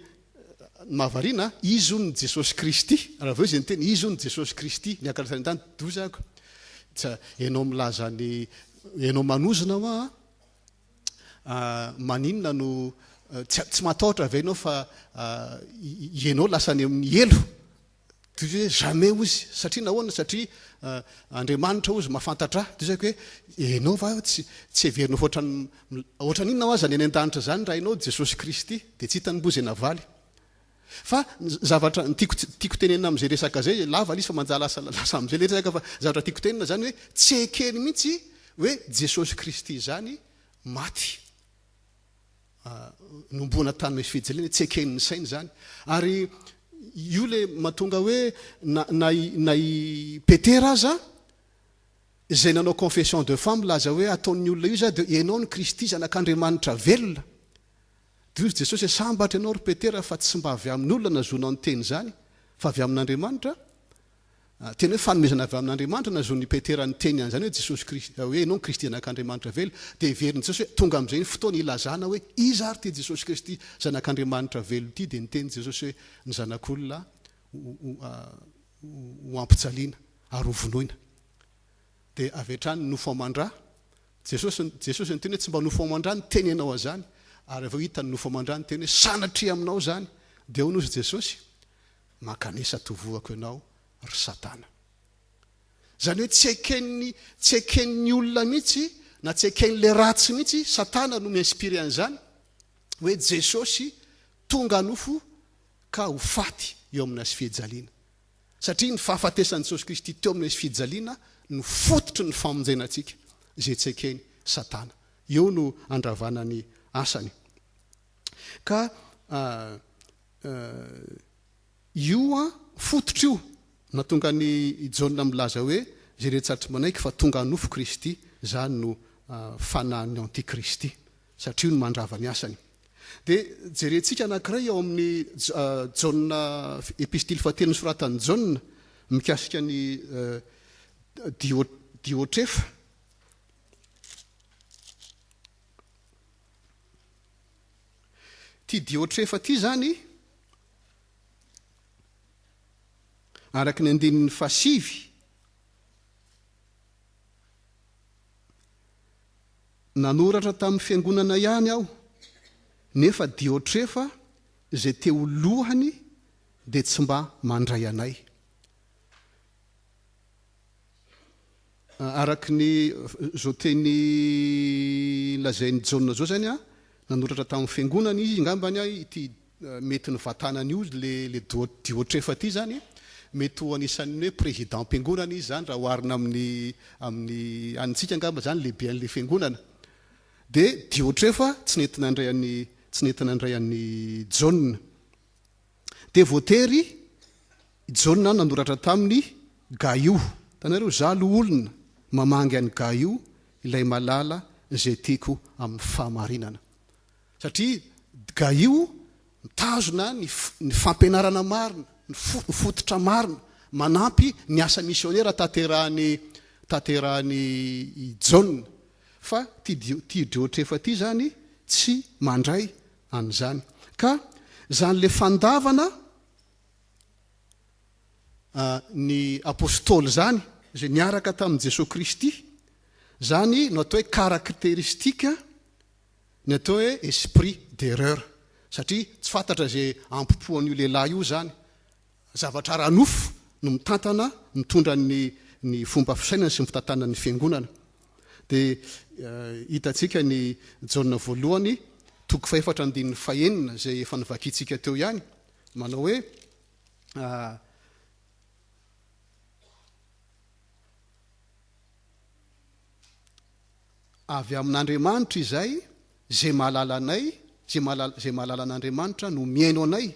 ny mahavariana, izy hono ny Jesosy Kristy. Ary avy eo izy niteny, izy hono Jesosy Kristy, niakatra tany an-tany, dozako. Tsa, ianao milaza ny, ianao manozona hoa an, maninona no, tsy, tsy matahotra ve ianao fa ianao lasa any amin'ny helo? Toy izay hoe jamais hozy, satria nahoana? Satria Andriamanitra hozy mahafantatra ahy. Toy izay hoe ianao va tsy tsy heverinao fa ohatran'ny ohatran'ny inona hoa zany any an-danitra zany raha ianao Jesosy Kristy? Dia tsy hitany mboa izay navaly. Fa ny zavatra ny tiako tiako tenenina amin'izay resaka izay, lava ilay izy fa manjary lasa lasa amin'izay ilay resaka fa zavatra tiako tenenina zany hoe tsy ekeny mihitsy hoe Jesosy Kristy izany maty. Nomboana tany misy fijaliana, tsy eken'ny saina izany. Ary io ilay mahatonga hoe na, na, na i Petera aza, izay nanao confession de foi milaza hoe ataon'ny olona io za dia ianao no Kristy zanak'Andriamanitra velona. Dia hoy Jesosy hoe sambatra ianao ry Petera fa tsy mba avy amin'olona nahazoanao ny teny izany fa avy amin'Andriamanitra. Teny hoe fanomezana avy amin'Andriamanitra nahazoan'i Petera niteny an'izany hoe Jesosy Kristy, hoe ianao no Kristy Zanak'Andriamanitra velona, dia heverin'i Jesosy hoe tonga amin'izay ny fotoana hilazana hoe iza ary ity Jesosy Kristy Zanak'Andriamanitra velona ity, dia niteny Jesosy hoe ny Zanak'olona ho ampijaliana ary ho vonoina. Dia avy hatrany nofo aman-dra, Jesosy Jesosy niteny hoe tsy mba nofo aman-dra niteny anao an'izany, ary avy eo hitany nofo aman-dra niteny hoe sanatria aminao izany, dia hoy nozy Jesosy, Mankanesa tovohako ianao ry satana. Izany hoe tsy eken'ny tsy eken'ny olona mihitsy na tsy eken'ilay ratsy mihitsy, satana no mi-inspirer an'izany, hoe Jesosy tonga nofo ka ho faty eo amin'ny hazofijaliana. Satria ny fahafatesan'i Jesosy Kristy teo amin'ny hazofijaliana no fototry ny famonjena antsika, izay tsy ekeny satana. Eo no andravana ny asany. Ka Io an, fototra io, nahatonga an'i Jaona milaza hoe, Izay rehetra tsy manaiky fa tonga nofo Kristy, izany no fanahin'ny antikristy, satria io no mandrava ny asany. Dia jerentsika anankiray ao amin'ny Jaona, epistily fahatelo nosoratan'i Jaona, mikasika ny Diotrefa. Ity Diotrefa ity izany. Araka ny andininy fahasivy, Nanoratra tamin'ny fiangonana ihany aho, nefa Diotrefa izay te ho lohany dia tsy mba mandray anay. Araka ny izao teny lazain'i Jaona izao izany, nanoratra tamin'ny fiangonana izy, angambany ity mety nivatanany io le le Diotrefa ity izany, mety ho anisan'ny hoe président-mpiangonana izy izany raha oharina amin'ny amin'ny antsika angamba izany lehiben'ilay fiangonana. Dia Diotrefa tsy nety nandray an'i tsy nety nandray an'i Jaona. Dia voatery i Jaona nanoratra taminy Gaio, hitanareo, izaho loholona mamangy an'i Gaio, ilay malala izay tiako amin'ny fahamarinana. Satria Gaio mitazona ny ny fampianarana marina, ny ny fototra marina, manampy ny asa misionera tanterahan'i tanterahan'i i Jaona. Fa ity ity Diotrefa ity izany tsy mandray an'izany. Ka izany le fandavana ny Apostoly izany, izay niaraka tamin'i Jesoa Kristy, izany no atao hoe caractéristique ny atao hoe esprit d'erreur. Satria tsy fantatra izay ampopoan'io lehilahy io izany. Zavatra ara-nofo no mitantana, mitondra ny ny fomba fisainany sy ny fitantanany ny fiangonana. Dia hitantsika ny Jaona voalohany toko fahefatra andininy fahenina izay efa novakintsika teo ihany, manao hoe Avy amin'Andriamanitra izay, izay mahalala anay, izay mahalala, izay mahalala an'Andriamanitra no mihaino anay,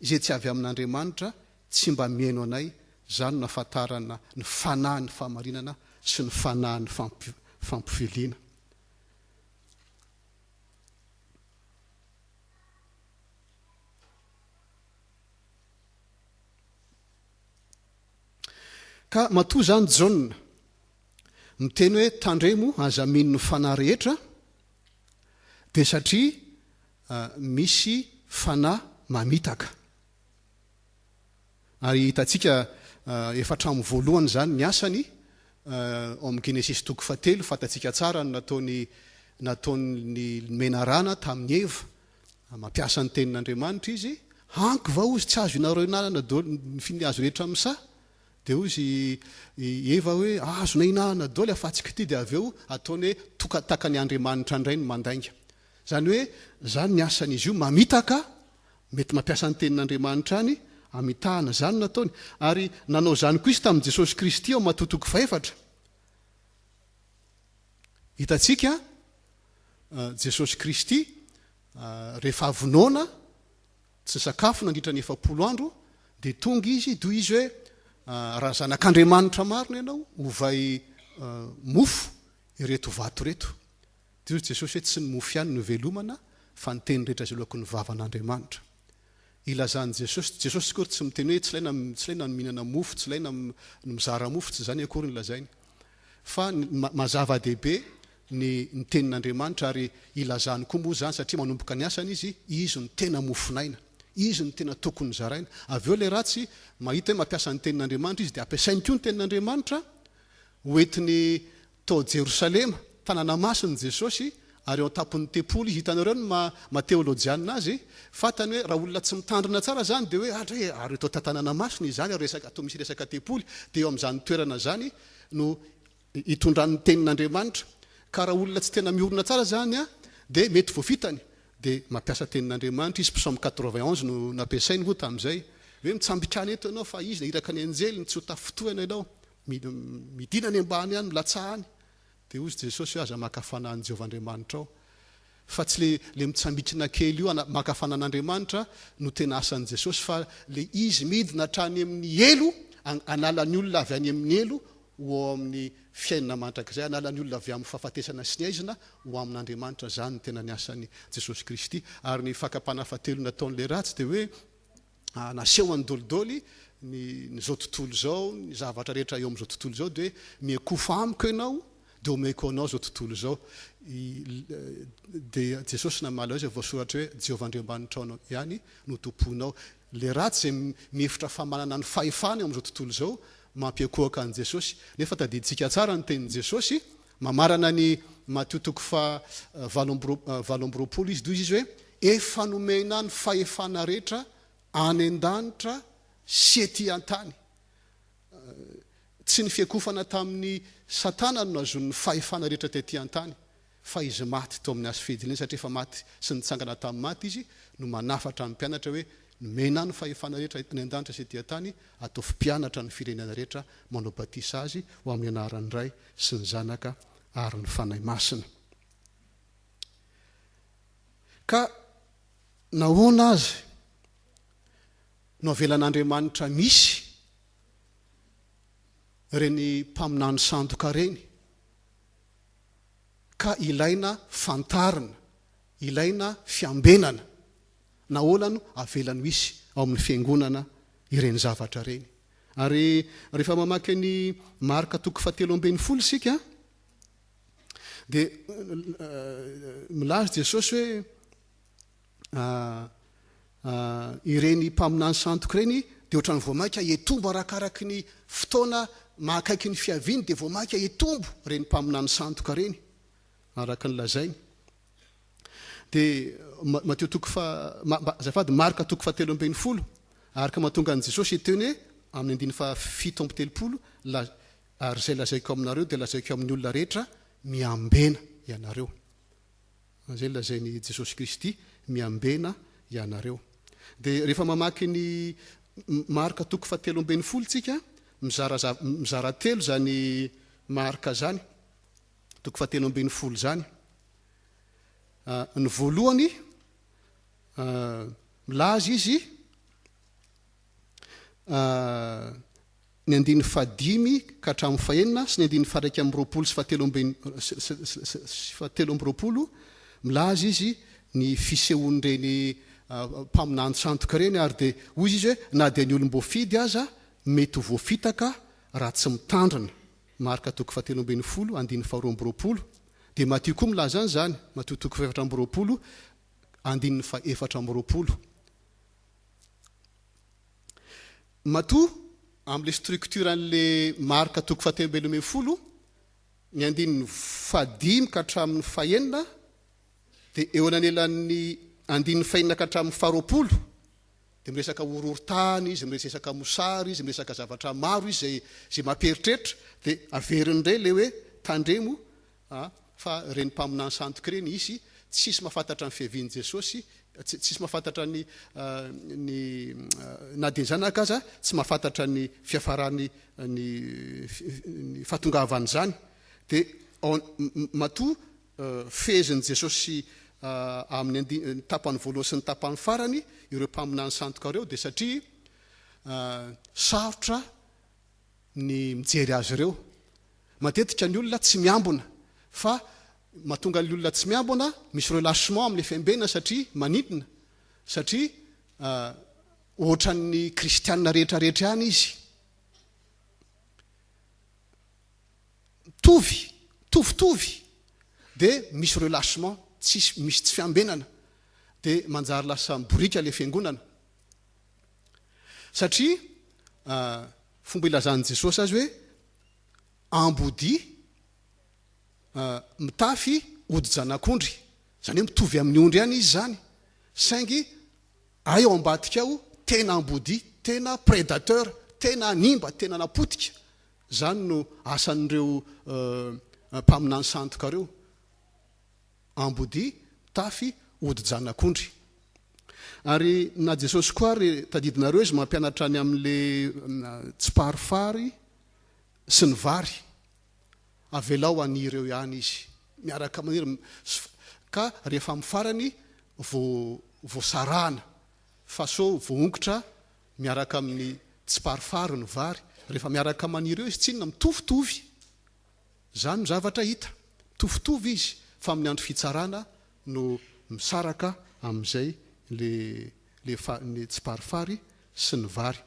izay tsy avy amin'Andriamanitra tsy mba mihaino anay, izany no ahafantarana ny fanahin'ny fahamarinana sy ny fanahin'ny fampiviliana. Ka matoa izany Jaona miteny hoe tandremo aza mino ny fanahy rehetra dia satria misy fanahy mamitaka. Ary hitantsika efa hatramin'ny voalohany izany ny asany ao amin'ny Genesisy toko fahatelo, fantatsika tsara ny nataony nataon'ny menarana tamin'i Eva. Mampiasa ny tenin'Andriamanitra izy, hanko va hozy tsy azo inareo hinanana daholo ny finy hazo rehetra amin'ny saha? Dia hozy i Eva hoe azonay hinanana daholo afatsika ity dia avy eo ataony hoe toka takan'i Andriamanitra indray ny mandainga. Izany hoe izany ny asan'izy io mamitaka, mety mampiasa ny tenin'Andriamanitra any hamitahana, izany no nataony. Ary nanao izany koa izy tamin'i Jesosy Kristy ao Matio toko fahefatra. Hitantsika Jesosy Kristy rehefa avy noana, tsy nisakafo nandritra ny 40 andro, dia tonga izy, dia hoy izy hoe, raha zanak'Andriamanitra marina ianao, ovay mofo ireto vato ireto. Dia hoy Jesosy hoe, tsy ny mofo ihany no ivelomana, fa ny teny rehetra izay aloaky ny vavan'Andriamanitra. Ilazan'i Jesosy, Jesosy akory tsy miteny hoe tsy ilaina, tsy ilaina ny mihinana mofo, tsy ilaina ny mizara mofo, tsy izany akory no lazainy. Fa ny maha zava-dehibe ny ny tenin'Andriamanitra ary ilazany koa moa izany satria manomboka ny asany izy, izy no tena mofon'aina, izy no tena tokony zaraina. Avy eo ilay ratsy mahita hoe mampiasa ny tenin'Andriamanitra izy dia ampiasainy koa ny tenin'Andriamanitra ho entiny tao Jerosalema, tanàna masina Jesosy ary eo an-tampon'ny tempoly izy. Hitanareo ny maha maha teolojianina azy, fantany hoe raha olona tsy mitandrina tsara izany dia hoe adray e, ary eto an-tanàna masina izany ary resaka toa misy resaka tempoly dia eo amin'izany toerana izany no hitondrany ny tenin'Andriamanitra. Ka raha olona tsy tena miorina tsara izany dia mety voafitany. Dia mampiasa tenin'Andriamanitra izy, Psaume 91 no nampiasainy moa tamin'izay, hoe mitsambikana eto ianao fa izy nahiraka ny anjeliny tsy ho tafintohina ianao, midina any ambany any, milatsaha any. Dia hozy Jesosy hoe aza maka fanahy an'i Jehovah Andriamanitrao. Fa tsy le le mitsambikina kely io maka fanahy an'Andriamanitra no tena asan'i Jesosy fa le izy midina hatrany amin'ny helo hanala ny olona avy any amin'ny helo ho ao amin'ny fiainana mandrakizay, hanala ny olona avy amin'ny fahafatesana sy ny haizina ho amin'Andriamanitra. Izany no tena ny asan'i Jesosy Kristy. Ary ny fakam-panahy fahatelo nataon'ilay ratsy dia hoe nasehony dolidoly ny ny izao tontolo izao, ny zavatra rehetra eo amin'izao tontolo izao dia hoe miankofa amiko ianao dia omeko anao izao tontolo izao. Dia Jesosy namaly azy hoe voasoratra hoe Jehovah Andriamanitrao ihany no tompoinao. Ilay ratsy izay mihevitra fa manana ny fahefana eo amin'izao tontolo izao mampiankohoka an'i Jesosy. Nefa tadidintsika tsara ny tenin'i Jesosy, mamarana ny Matio toko faha 28 izy, hoy izy hoe, Efa nomena ny fahefana rehetra any an-danitra sy ety an-tany. Tsy ny fiakofana tamin'i Satana no nahazoany ny fahefana rehetra tety an-tany, fa izy maty teo amin'ny hazofijaliana, satria efa maty sy nitsangana tamin'ny maty izy, no manafatra ny mpianatra hoe, Nomena ahy ny fahefana rehetra any an-danitra sy ety an-tany, ataovy mpianatra ny firenena rehetra, manao batisa azy ho amin'ny anaran'ny Ray sy ny Zanaka ary ny Fanahy Masina. Ka nahoana azy no avelan'Andriamanitra misy ireny mpaminany sandoka ireny ka ilaina fantarina, ilaina fiambenana. Nahoana no avelany ho hisy ao amin'ny fiangonana ireny zavatra ireny? Ary rehefa mamaky ny Marka toko fahatelo ambin'ny folo isika dia milaza Jesosy hoe Ireny mpaminany sandoka ireny dia ohatran'ny vao mainka hitombo arakaraky ny fotoana mahakaiky ny fiaviany dia vao mainka hitombo ireny mpaminany sandoka ireny araka ny lazainy. Dia Matio toko faha, azafady, Marka toko fahatelo ambin'ny folo, araka mahatonga an'i Jesosy hiteny hoe amin'ny andininy faha-37, ary izay lazaiko aminareo dia lazaiko amin'ny olona rehetra, miambena ianareo. Izay lazain'i Jesosy Kristy, Miambena ianareo. Dia rehefa mamaky ny Marka toko fahatelo ambin'ny folo tsika, mizara mizara telo izany Marka izany, toko fahatelo ambin'ny folo izany. Ny voalohany, milaza izy, ny andininy fahadimy ka hatramin'ny fahenina sy ny andininy faha-21 sy fahatelo ambin'ny sy fahatelo amby roapolo, milaza izy ny fisehoan'ireny mpaminany sandoka ireny ary dia hoy izy hoe na dia ny olom-boafidy aza mety ho voafitaka raha tsy mitandrina, Marka toko fahatelo ambin'ny folo andininy faharoa amby roapolo, dia Matio koa milaza an'izany, Matio toko fahefatra amby roapolo andininy faha-24. Matoa amin'ilay structure an'ilay marika toko fahatelo ambin'ny folo, ny andininy fahadimy ka hatramin'ny fahenina, dia eo ananelan'ny andininy fahenina ka hatramin'ny faharoapolo, dia miresaka horohorontany izy, miresaka mosary izy, miresaka zavatra maro izy izay izay mampieritreritra, dia averiny indray ilay hoe tandremo a, fa ireny mpaminany sandoka ireny hisy, tsisy mahafantatra ny fiavian'i Jesosy, tsisy mahafantatra ny ny na dia ny zanaka aza tsy mahafantatra ny fiafarany ny ny fahatongavan'izany. Dia matoa fehezin'i Jesosy amin'ny andi ny tapany voalohany sy ny tapany farany ireo mpaminany sandoka ireo dia satria sarotra ny mijery azy ireo. Matetika ny olona tsy miambina fa mahatonga ny olona tsy miambina misy relâchement amin'ilay fiambenana satria manintona satria ohatran'ny kristianina rehetra rehetra ihany izy. Mitovy, mitovitovy dia misy relâchement, tsisy misy tsy fiambenana dia manjary lasa miboriaka ilay fiangonana. Satria fomba ilazan'i Jesosy azy hoe ambodia mitafy hodi-janak'ondry, izany hoe mitovy amin'ny ondry ihany izy izany, saingy hay ao ambadika ao tena ambodia, tena prédateur, tena hanimba, tena napotika. Izany no asan'ireo mpaminany sandoka ireo. Ambodia mitafy hodi-janak'ondry. Ary na Jesosy koa ary tadidinareo izy mampianatra ny amin'le tsiparifary sy ny vary. Avelao haniry eo ihany izy. Miaraka maniry ka rehefa amin'ny farany vao voasarahana fa sao voahongotra miaraka amin'ny tsiparifary ny vary. Rehefa miaraka maniry eo izy tsinona mitovitovy. Izany no zavatra hita. Mitovitovy izy fa amin'ny andro fitsarana no misaraka amin'izay le le fa ny tsiparifary sy ny vary.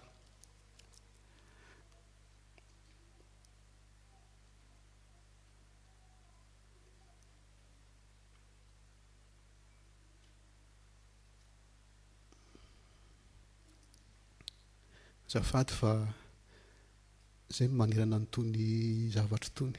Azafady fa zay no manerana an'itony zavatra itony.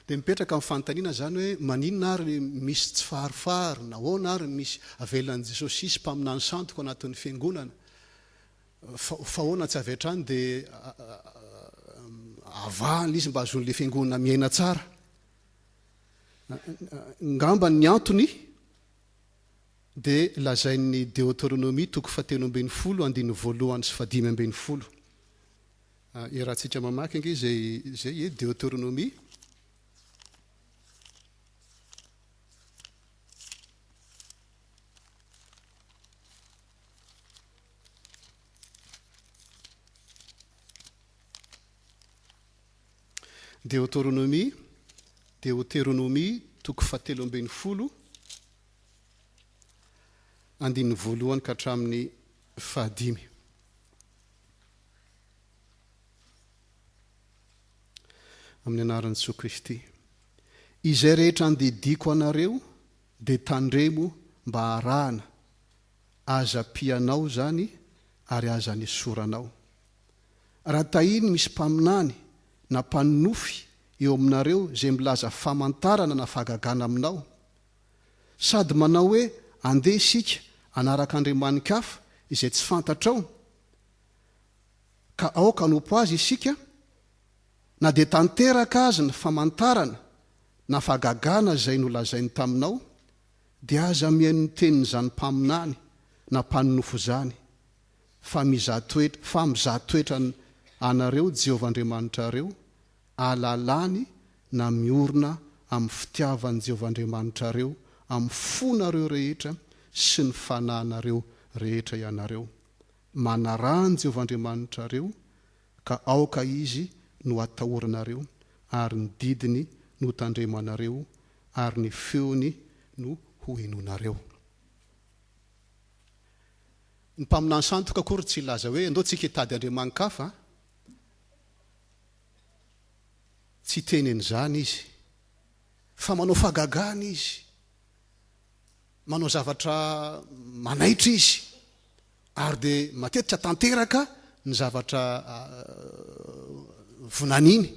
Dia mipetraka ny fanontaniana izany hoe maninona ary misy tsy faharifary, nahoana ary misy avelan'i Jesosy hisy mpaminany sandoka ao anatin'ny fiangonana? Fa ahoana tsy avy hatrany dia avahana izy mba hahazoan'ilay fiangonana miaina tsara? Ngamba ny antony dia lazain'ny Deoteronomia toko fahatelo ambin'ny folo andininy voalohany sy fahadimy ambin'ny folo. Iarahantsika mamaky ange izay izay e, Deoteronomia. Deoteronomia, Deoteronomia toko fahatelo ambin'ny folo, andininy voalohany ka hatramin'ny fahadimy. Amin'ny anaran'i Jesoa Kristy. Izay rehetra andidiako anareo dia tandremo mba harahana, aza ampianao izany ary aza anesoranao. Raha tahiny misy mpaminany na mpanonofy eo aminareo izay milaza famantarana na fahagagana aminao, sady manao hoe, Andeha isika hanaraka andriamani-kafa izay tsy fantatrao, ka aoka hanompo azy isika, na dia tanteraka azy ny famantarana na fahagagana izay nolazainy taminao, dia aza mihaino ny tenin'izany mpaminany na mpanonofy izany, fa mizaha toetra, fa mizaha toetra anareo Jehovah Andriamanitrareo, alalany na miorina amin'ny fitiavan'i Jehovah Andriamanitrareo amin'ny fonareo rehetra sy ny fanahinareo rehetra ianareo. Manaraha an'i Jehovah Andriamanitrareo, ka aoka Izy no hatahoranareo, ary ny didiny no hotandremanareo, ary ny feony no hohenoinareo. Ny mpaminany sandoka akory tsy hilaza hoe andao tsika hitady andriamani-kafa. Tsy hiteny an'izany izy. Fa manao fahagagana izy. Manao zavatra manaitra izy. Ary dia matetika tanteraka ny zavatra vinaniny.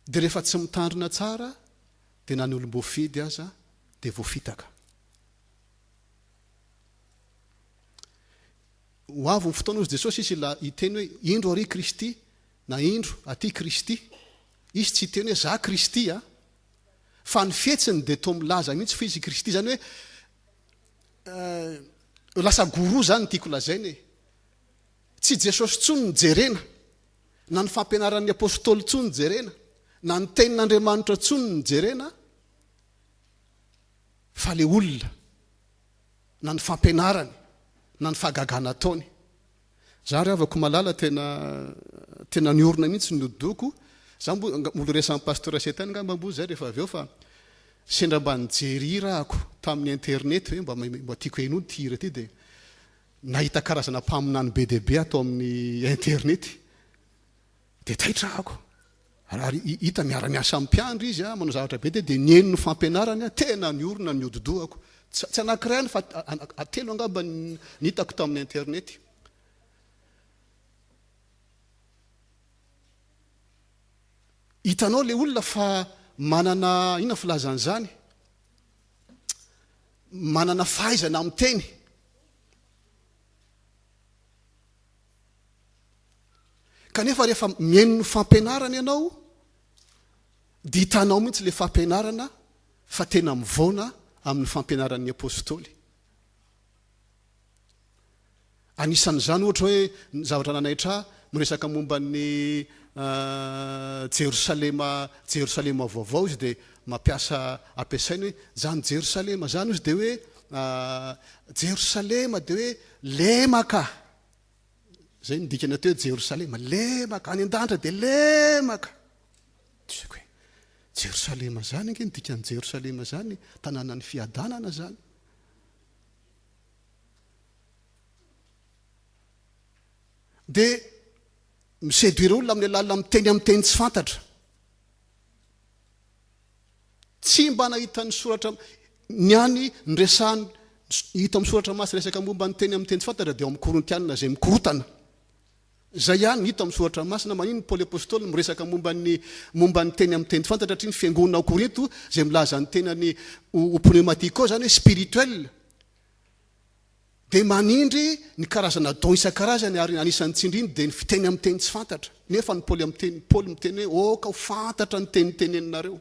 Dia rehefa tsy mitandrina tsara dia na ny olom-boafidy aza dia voafitaka. Ho avy ny fotoana hozy Jesosy izy hila hiteny hoe indro ary Kristy na indro aty Kristy. Izy tsy hiteny hoe za Kristy a. Fa ny fihetsiny dia toa milaza mihitsy fa izy Kristy. Izany hoe lasa gourou izany no tiako lazaina e. Tsy Jesosy intsony no jerena, na ny fampianaran'ny apostoly intsony no jerena, na ny tenin'Andriamanitra intsony no jerena, fa le olona na ny fampianarany na ny fahagagana ataony. Za ry havako malala tena tena niorina mihitsy ny hodi-dohako. Za mbo mbola resahan'i Pasteur Seten angamba mbo zay rehefa avy eo fa sendra mba nijery hira ahako tamin'ny internet hoe mba mba tiako henoina ity hira ity dia nahita karazana mpaminany be dia be ato amin'ny internet. Dia taitra ahako. Ary hita miara-miasa amin'ny mpiandry izy, manao zavatra be dia dia nihaino ny fampianarany aho, tena niorina ny hodi-dohako. Tsy anankiray ihany fa telo angamba ny hitako tamin'ny internet. Hitanao ilay olona fa manana, inona filazana izany? Manana fahaizana miteny. Kanefa rehefa mihaino ny fampianarana ianao dia hitanao mihitsy ilay fampianarana fa tena mivaona amin'ny fampianaran'ny apostoly. Anisan'izany ohatra hoe ny zavatra nanaitra ahy miresaka momba ny Jerosalema Jerosalema vaovao izy dia mampiasa ampiasainy hoe zany Jerosalema zany ozy dia hoe Jerosalema dia hoe lemaka. Zay ny dikany atao hoe Jerosalema, lemaka, any an-danitra dia lemaka. Diso hoe Jerosalema zany ange ny dikan'i Jerosalema zany, tanànan'ny fiadanana zany. Dia mi-séduire olona amin'ny alalan'ny miteny amin'ny teny tsy fantatra. Tsy mba nahita ny soratra ny any niresahany hita amin'ny soratra masina resaka momba ny teny amin'ny teny tsy fantatra dia ao amin'ny Korintianina izay mikorotana. Izay ihany no hita amin'ny soratra masina. Maninona Paoly Apostoly miresaka momba ny momba ny teny amin'ny teny tsy fantatra satria ny fiangonana ao Korinto izay milaza ny tenany ho pneumatiko izany hoe spirituel dia manindry ny karazana don isan-karazany ary anisan'ny tsindriny dia ny fiteny amin'ny teny tsy fantatra. Nefa ny Paoly amin'ny Paoly miteny hoe aoka ho fantatra ny teny teneninareo.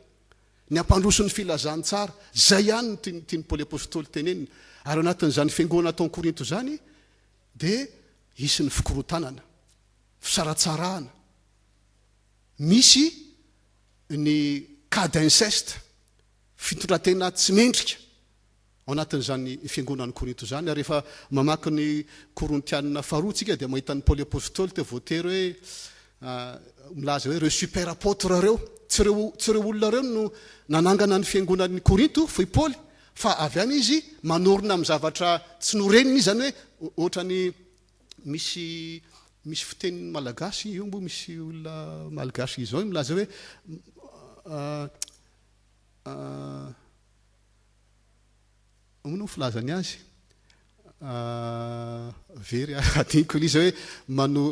Ny hampandroso ny filazantsara. Izay ihany no tian'ny tian'i Paoly Apostoly tenenina. Ary ao anatin'izany fiangonana tao Korinto izany dia hisy ny fikorontanana, fisaratsarahana, misy ny cas d'inceste, fitondran-tena tsy mendrika. Ao anatin'izany fiangonan'i Korinto izany, ary rehefa mamaky ny Korintianina faharoa tsika dia mahita an'i Paoly Apostoly teo voatery hoe milaza hoe ireo super apôtre ireo, tsy ireo tsy ireo olona ireo no nanangana ny fiangonan'i Korinto fa i Paoly, fa avy any izy manorina amin'ny zavatra tsy noreniny izy, izany hoe ohatrany misy misy fiteny malagasy io moa misy olona malgache izao milaza hoe Ahoana no filazany azy? Very aho, adinoko ilay izy hoe mano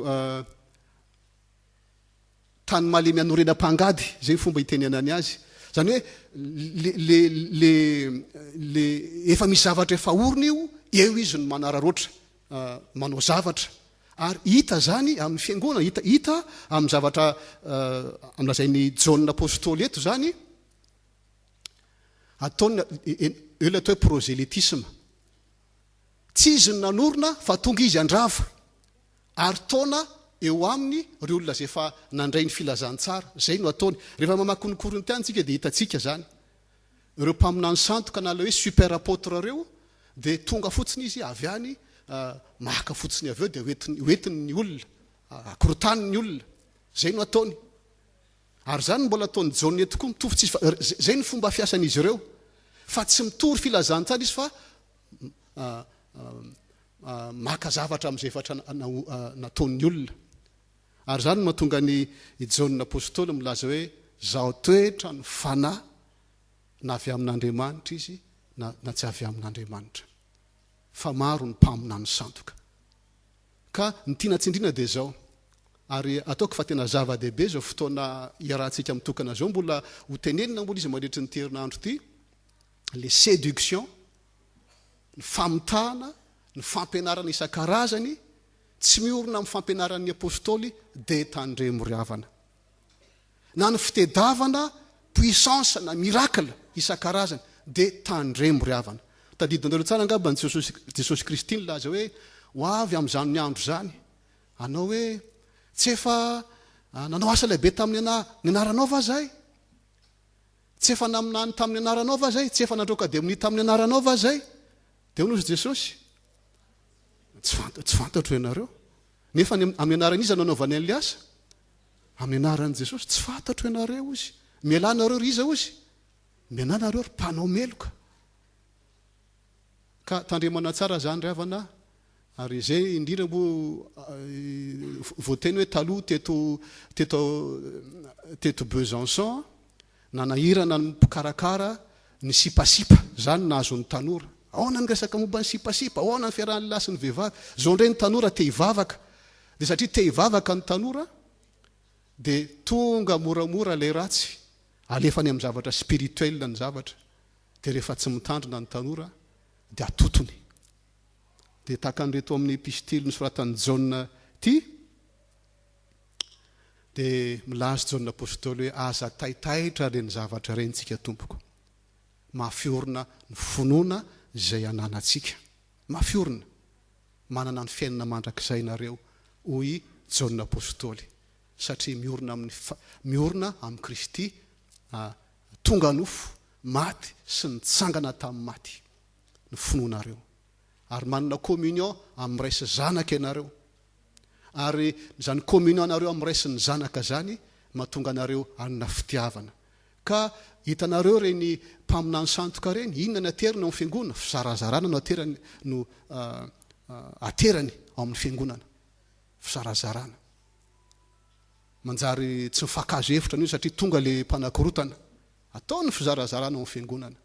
tany malemy anorenam-pangady, izay ny fomba itenenany azy. Izany hoe le le le le efa misy zavatra efa orina io, eo izy no manararaotra manao zavatra. Ary hita izany amin'ny fiangonana, hita hita amin'ny zavatra amin'ny lazain'i Jaona Apostoly eto izany. Ataony eo ilay atao hoe prosélytisme. Tsy izy no nanorina fa tonga izy handrava ary taona eo aminy ireo olona izay efa nandray ny filazantsara. Izay no ataony. Rehefa mamaky ny Korintiana isika dia hitantsika izany. Ireo mpaminany sandoka na ilay hoe super apôtre ireo dia tonga fotsiny izy avy any maka fotsiny avy eo dia hoentiny ny olona, akorontany ny olona. Izay no ataony. Ary izany no mbola ataon'i Jaona eto koa, mitovy tsisy fa, izay no fomba fiasan'izy ireo. Fa tsy mitory filazantsara izy fa maka zavatra amin'izay efa nataon'ny olona. Ary izany no mahatonga an'i Jaona Apostoly milaza hoe, Zaho toetra ny fanahy, na avy amin'Andriamanitra izy na na tsy avy amin'Andriamanitra. Fa maro ny mpaminany sandoka. Ka ny tiana tsindriana dia izao, ary ataoko fa tena zava-dehibe izao fotoana iarahantsika mitokana izao, mbola ho tenenina mbola izy mandritry ny herinandro ity, le séduction, ny famitahana, ny fampianarana isan-karazany, tsy miorina amin'ny fampianaran'ny Apostoly dia tandremo ry havana. Na ny fitedavana puissance na miracle isan-karazany dia tandremo ry havana. Tadidinareo tsara angamba ny Jesosy Jesosy Kristy nilaza hoe ho avy amin'izany andro izany hanao hoe tsy efa nanao asa lehibe tamin'ny ny anaranao va zahay? Tsy efa naminany tamin'ny anaranao va zay? Tsy efa nandroaka demonia tamin'ny anaranao va zay? Dia hoy nozy Jesosy, tsy tsy fantatro ianareo. Nefa amin'ny anaran'iza no anaovany an'ilay asa? Amin'ny anaran'i Jesosy, tsy fantatro ianareo hozy. Mialà nareo ry iza hozy? Mialà nareo ry mpanao meloka. Ka tandremana tsara zany ry havana, ary izay indrindra moa voateny hoe taloha teto teto teto Besançon, nanahirana ny mpikarakara ny sipasipa, zany nahazo ny tanora. Ahoana ny resaka momba ny sipasipa, ahoana ny fiarahan'ny lahy sy ny vehivavy. Zao indray ny tanora te hivavaka. Dia satria te hivavaka ny tanora dia tonga moramora ilay ratsy, alefany amin'ny zavatra spirituel ny zavatra, dia rehefa tsy mitandrina ny tanora dia atotony. Dia tahaka an'ireto amin'ny epistily nosoratan'i Jaona ity, dia milaza Jaona Apostoly hoe aza taitaitra ireny zavatra ireny tsika tompoko. Mafy orina ny finoana izay ananantsika. Mafy orina. Manana ny fiainana mandrakizay nareo, hoy i Jaona Apostoly, satria miorina amin'ny miorina amin'i Kristy Tompo. tonga nofo, maty sy nitsangana tamin'ny maty ny finoanareo. Ary manana communion amin'ny Ray sy Zanaka ianareo. Ary izany communion anareo amin'ny Ray sy ny Zanaka izany mahatonga anareo hanana fitiavana. Ka hitanareo ireny mpaminany sandoka ireny, inona ny ateriny ao amin'ny fiangonana? Fizarazarana no aterany no aterany ao amin'ny fiangonana. Fizarazarana. Manjary tsy mifankahazo hevitra an'io satria tonga le mpanakorotana. Ataony ny fizarazarana ao amin'ny fiangonana.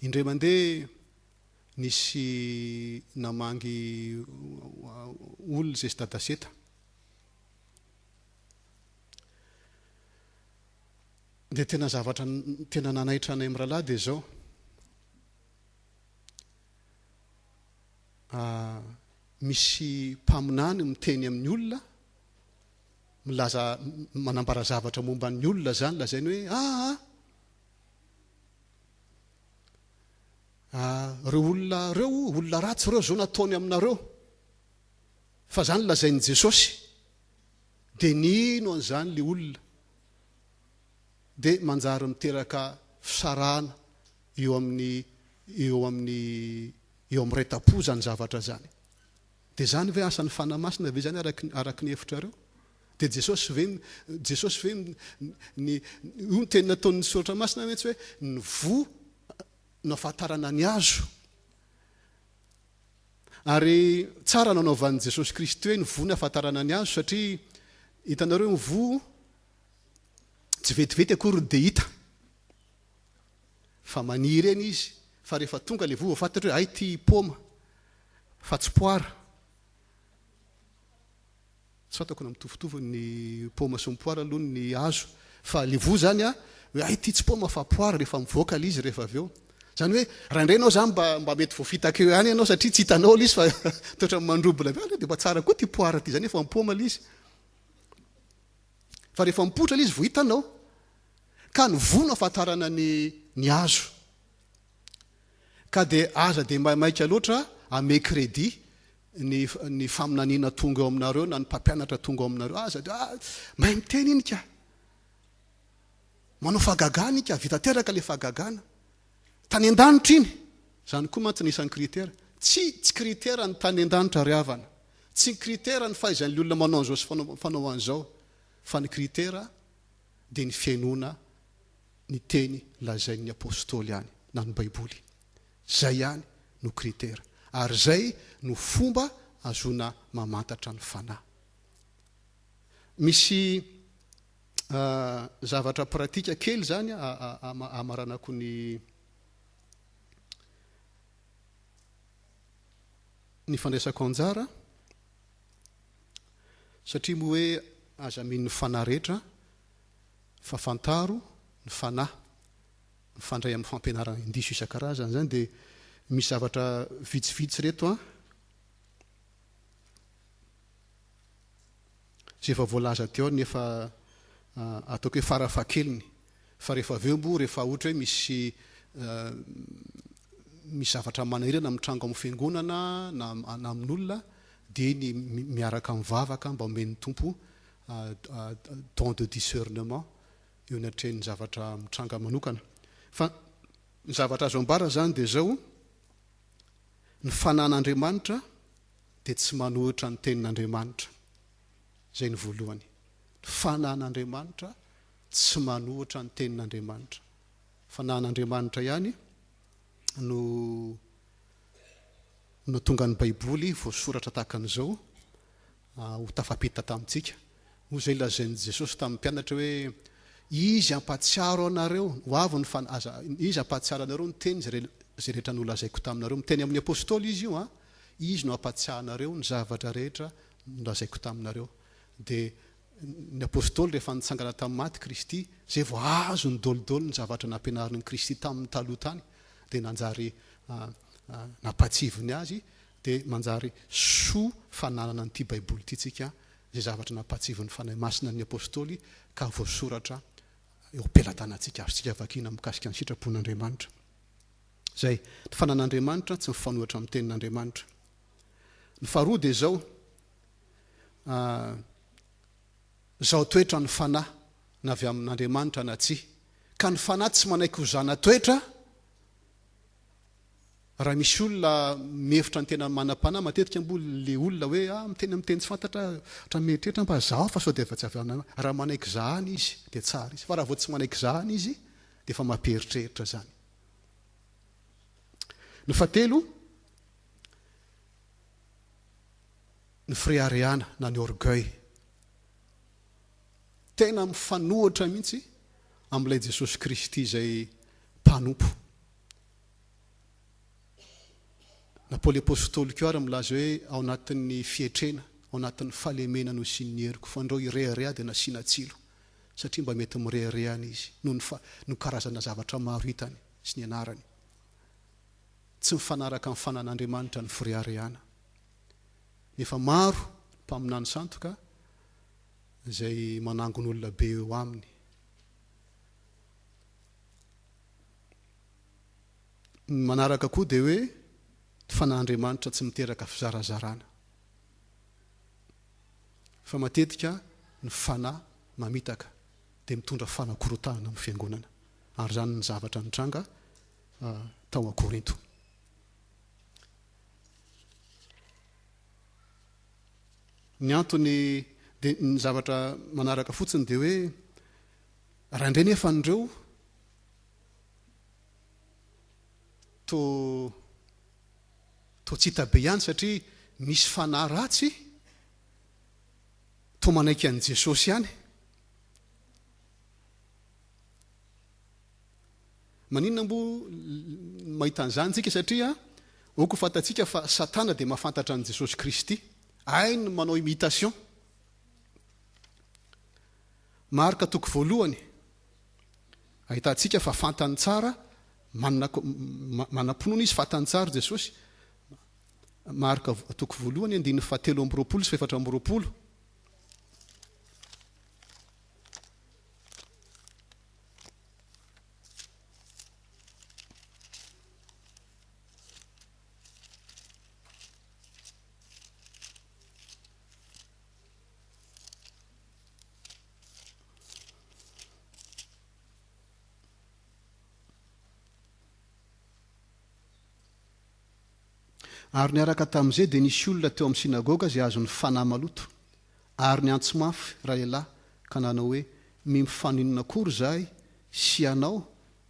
Indray mandeha nisy namangy olona izay sy dadaseta. Dia tena zavatra tena nanaitra anay mirahalahy dia izao. Misy mpaminany miteny amin'ny olona, milaza, manambara zavatra momba ny olona izany, lazainy hoe aa, ireo olona ireo, olona ratsy ireo izao nataony aminareo. Fa izany lazain'i Jesosy. Dia nino an'izany ilay olona. Dia manjary miteraka fisarahana eo amin'ny eo amin'ny eo amin'ny iray tampo izany zavatra izany. Dia izany ve asan'ny Fanahy Masina ve izany araky araky ny hevitrareo? Dia Jesosy ve Jesosy ve ny io ny teny nataon'ny Soratra Masina mihitsy hoe ny voa no ahafantarana ny hazo. Ary tsara nanaovan'i Jesosy Kristy hoe ny voa no ahafantarana ny hazo satria hitanareo ny voa tsy vetivety akory dia hita. Fa maniry eny izy fa rehefa tonga ilay voa vao fantatra hoe hay ity paoma fa tsy poara. Tsy fantako na mitovitovy ny paoma sy ny poara aloha ny hazo fa ilay voa izany a hoe hay ity tsy paoma fa poara rehefa mivoaka ilay izy rehefa avy eo. Izany hoe raha indray ianao izany mba mba mety voafitaka eo ihany ianao satria tsy hitanao ilay izy fa toa ohatran'ny mandrobona be, ah dia mba tsara koa ity poara ity izany efa paoma ilay izy. Fa rehefa mipoitra ilay izy vao hitanao. Ka ny voa no ahafantarana ny ny hazo. Ka dia aza dia maimaika loatra ame crédit ny ny faminaniana tonga eo aminareo na ny mpampianatra tonga ao aminareo. Aza dia ah, mahay miteny iny ka. Manao fahagagana iny ka, vita teraka ilay fahagagana. Tany an-danitra iny. Izany koa mantsy ny isan'ny critère. Tsy tsy critère ny tany an-danitra ry havana. Tsy ny critère ny fahaizan'ny olona manao an'izao sy fanao an'izao. Fa ny critère dia ny fihainoana ny teny lazain'ny Apostoly ihany, na ny Baiboly. Izay ihany no critère. Ary izay no fomba ahazoana mamantatra ny Fanahy. Misy zavatra pratika kely izany hamaranako ny ny fandraisako anjara. Satria moa hoe aza mino ny fanahy rehetra fa fantaro ny fanahy mifandray amin'ny fampianarana indiso isan-karazany izany dia misy zavatra vitsivitsy ireto an izay efa voalaza teo nefa ataoko hoe farafahakeliny Fa rehefa avy eo moa rehefa ohatra hoe misy misy zavatra manahirana mitranga ao amin'ny fiangonana na na amin'olona dia ny miaraka mivavaka mba omen'ny Tompo don de discernement eo anatrehan'ny zavatra mitranga manokana. Fa ny zavatra azo ambara izany dia izao, ny fanan'Andriamanitra dia tsy manohitra ny tenin'Andriamanitra. Izay ny voalohany. Ny fanan'Andriamanitra tsy manohitra ny tenin'Andriamanitra. Fanahin'Andriamanitra ihany no nahatonga ny Baiboly voasoratra tahaka an'izao ho tafapita tamintsika. Hoy izay lazain'i Jesosy tamin'ny mpianatra hoe, Izy hampahatsiaro anareo, ho avy ny fan, aza, Izy hampahatsiaro anareo ny teny izay izay rehetra nolazaiko taminareo. Miteny amin'ny apostoly Izy io an, Izy no hampahatsiahy anareo ny zavatra rehetra nolazaiko taminareo. Dia ny Apostoly rehefa nitsangana tamin'ny maty Kristy, izay vao azony dolidoly ny zavatra nampianarin'i Kristy taminy taloha tany, dia nanjary nampahatsiviny azy, dia manjary soa fananana an'ity Baiboly ity tsika, izay zavatra nampahatsivin'ny Fanahy Masina ny Apostoly ka voasoratra eo am-pelatanantsika, azontsika vakiana mikasika ny sitrapon'Andriamanitra. Izay, ny fanan'Andriamanitra tsy mifanohitra amin'ny tenin'Andriamanitra. Ny faharoa dia izao, Izao toetra ny fanahy. na avy amin'Andriamanitra na tsia. Ka ny fanahy tsy manaiky ho zana-toetra, raha misy olona mihevitra ny tenany manam-panahy, matetika moa le olona hoe ah miteny amin'ny teny tsy fantatra aho, ohatran'ny mieritreritra mba zaho fa sao dia efa tsy avy amin'Andriamanitra. Raha manaiky zahana izy dia tsara izy, fa raha vao tsy manaiky zahana izy dia efa mampieritreritra izany. Ny fahatelo, ny fireharehana na ny orgueil. Tena mifanohitra mihitsy amin'ilay Jesosy Kristy izay mpanompo. Na Paoly Apostoly koa ary milaza hoe ao anatin'ny fietrena, ao anatin'ny fahalemena no isian'ny heriko, fandrao hirehareha dia nasiana tsilo, satria mba mety mirehareha any izy noho ny fa noho karazana zavatra maro hitany sy nianarany. Tsy mifanaraka amin'ny fanan'Andriamanitra ny fireharehana. Nefa maro ny mpaminany sandoka izay manangona olona be eo aminy. Ny manaraka koa dia hoe ny fanahin'Andriamanitra tsy miteraka fizarazarana. Fa matetika ny fanahy mamitaka dia mitondra fanakorotahana amin'ny fiangonana. Ary izany ny zavatra nitranga tao Korinto. Ny antony dia ny zavatra manaraka fotsiny dia hoe raha indray nefa an'ireo to to tsy hita be ihany satria misy fanahy ratsy to manaiky an'i Jesosy ihany. Maninona moa mahita an'izany tsika satria aoka ho fantatsika fa Satana dia mahafantatra an'i Jesosy Kristy. Hainy ny manao imitation. Marka toko voalohany, ahitantsika fa fantany tsara, manana manam-pinoana izy, fantany tsara Jesosy. Marka toko voalohany, andininy fahatelo amby roapolo sy fahefatra amby roapolo. Ary niaraka tamin'izay dia nisy olona teo amin'ny synagoga izay azon'ny fanahy maloto, ary niantso mafy ralehilahy ka nanao hoe, Mifaninona akory izahay sy ianao,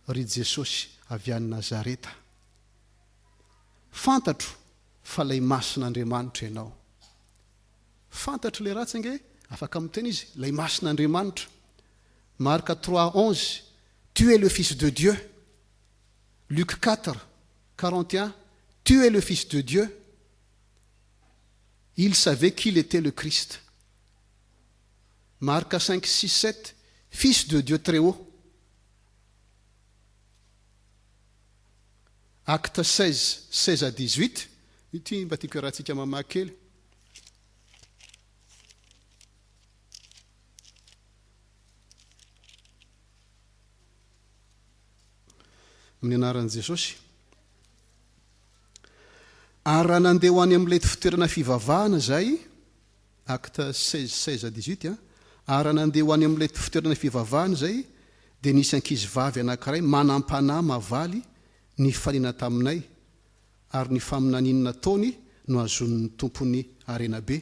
ry Jesosy avy any Nazareta? Fantatro fa ilay Masin'Andriamanitra ianao. Fantatr'ilay ratsy ange, afaka miteny izy, ilay Masin'Andriamanitra. Marc 3, 11, Tu es le Fils de Dieu. Luc 4, 41, Tu es le Fils de Dieu. Il savait qu'il était le Christ. Marc 5, 6, 7, Fils de Dieu très haut. Acte 16, 16 à 18, ity mba tiako iarahantsika mamaky kely. Amin'ny anaran'i Jesosy. Ary raha nandeha ho any amin'ilay fitoerana fivavahana izay, Acte 16, 16 à 18, ary raha nandeha ho any amin'ilay fitoerana fivavahana izay, dia nisy ankizivavy anankiray manam-panahy mavaly nifanena taminay, ary ny faminaniany nataony no hazonin'ny tompony harena be.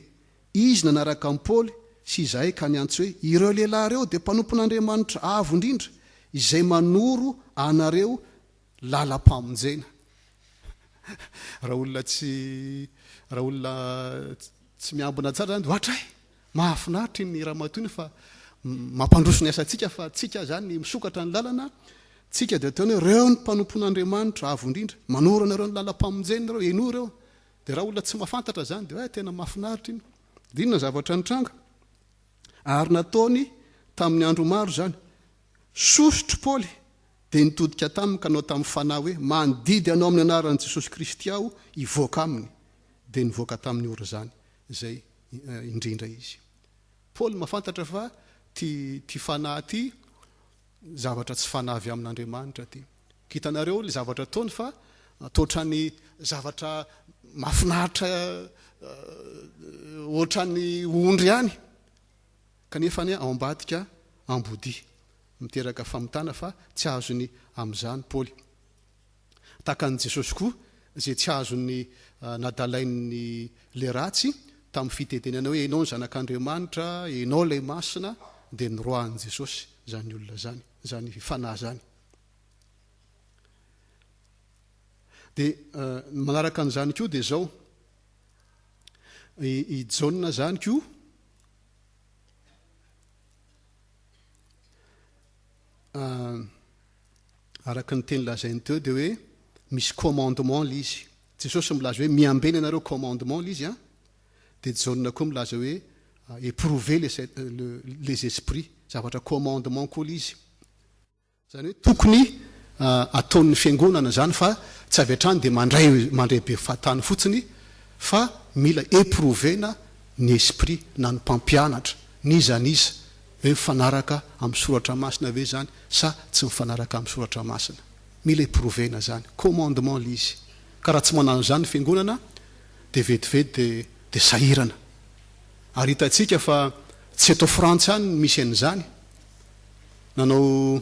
Izy nanaraka an'i Paoly sy izahay ka niantso hoe, Ireo lehilahy ireo dia mpanompon'Andriamanitra Avo Indrindra, izay manoro anareo lalam-pamonjena. Raha olona tsy, raha olona tsy miambina tsara izany dia ohatra e! Mahafinaritra iny ramatoa iny fa mampandroso ny asantsika fa tsika izany misokatra ny lalana, tsika dia ataony hoe reo ny mpanompon'Andriamanitra avo indrindra, manoro anareo ny lalam-pamonjena ireo, henoy ireo. Dia raha olona tsy mahafantatra izany dia hoe tena mahafinaritra iny. Dia inona zavatra nitranga? Ary nataony tamin'ny andro maro izany. Sosotry Paoly dia nitodika taminy ka nanao tamin'ny fanahy hoe, Mandidy anao amin'ny anaran'i Jesosy Kristy aho hivoaka aminy. Dia nivoaka tamin'ny ora izany izay indrindra izy. Paoly mahafantatra fa ity ity fanahy ity zavatra tsy fanahy avy amin'Andriamanitra ity. Hitanareo ilay zavatra ataony fa toa ohatran'ny zavatra mahafinaritra ohatran'ny ondry ihany kanefa anie ao ambadika. ambodia. Miteraka famitana fa tsy azony amin'izany Paoly. Tahaka an'i Jesosy koa, izay tsy azony nadalain'ny le ratsy tamin'ny fitenenana hoe ianao ny zanak'Andriamanitra, ianao ilay masina, dia noroahin'i Jesosy izany olona izany, izany fanahy izany. Dia ny manaraka an'izany koa dia izao, i Jaona izany koa, Araka ny teny lazainy teo dia hoe misy commandement ilay izy. Jesosy milaza hoe miambena ianareo commandement ilay izy an. Dia Jaona koa milaza hoe éprouver les, les esprits, zavatra commandement koa ilay izy. Izany hoe tokony ataon'ny fiangonana izany fa tsy avy hatrany dia mandray mandray be fahatany fotsiny fa mila éprouver-na ny esprit na ny mpampianatra n'iza n'iza hoe mifanaraka amin'ny soratra masina ve izany sa tsy mifanaraka amin'ny soratra masina. Mila éprouver-na izany. Commandement ilay izy. Ka raha tsy manano izany ny fiangonana dia vetivety dia dia sahirana. Ary hitantsika fa tsy eto Frantsa ihany no misy an'izany. Nanao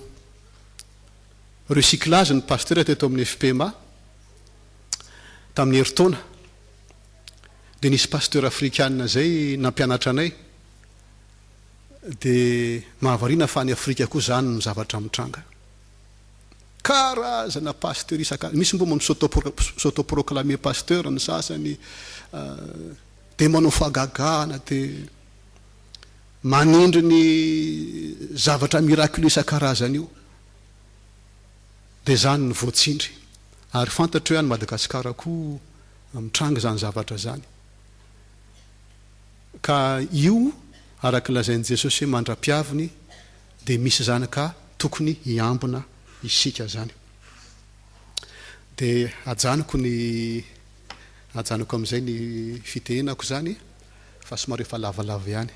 recyclage ny pasteur teto amin'ny FPMA tamin'ny herintaona. Dia nisy pasteur afrikana izay nampianatra anay. Dia mahavariana fa any Afrika koa izany no zavatra mitranga. Karazana pasteur isan-karazany. Misy mbola mi-s'auto-proclamer pasteur ny sasany, dia manao fahagagana, dia manindry ny zavatra miraculeux isan-karazany io. Dia izany no voatsindry. Ary fantatro hoe any Madagasikara koa mitranga izany zavatra izany. Ka io, araka ny lazain'i Jesosy hoe mandra-piaviny dia misy izany ka tokony hiambina isika izany. Dia ajanoko ny ajanoko amin'izay ny fitenenako izany fa somary efa lavalava ihany.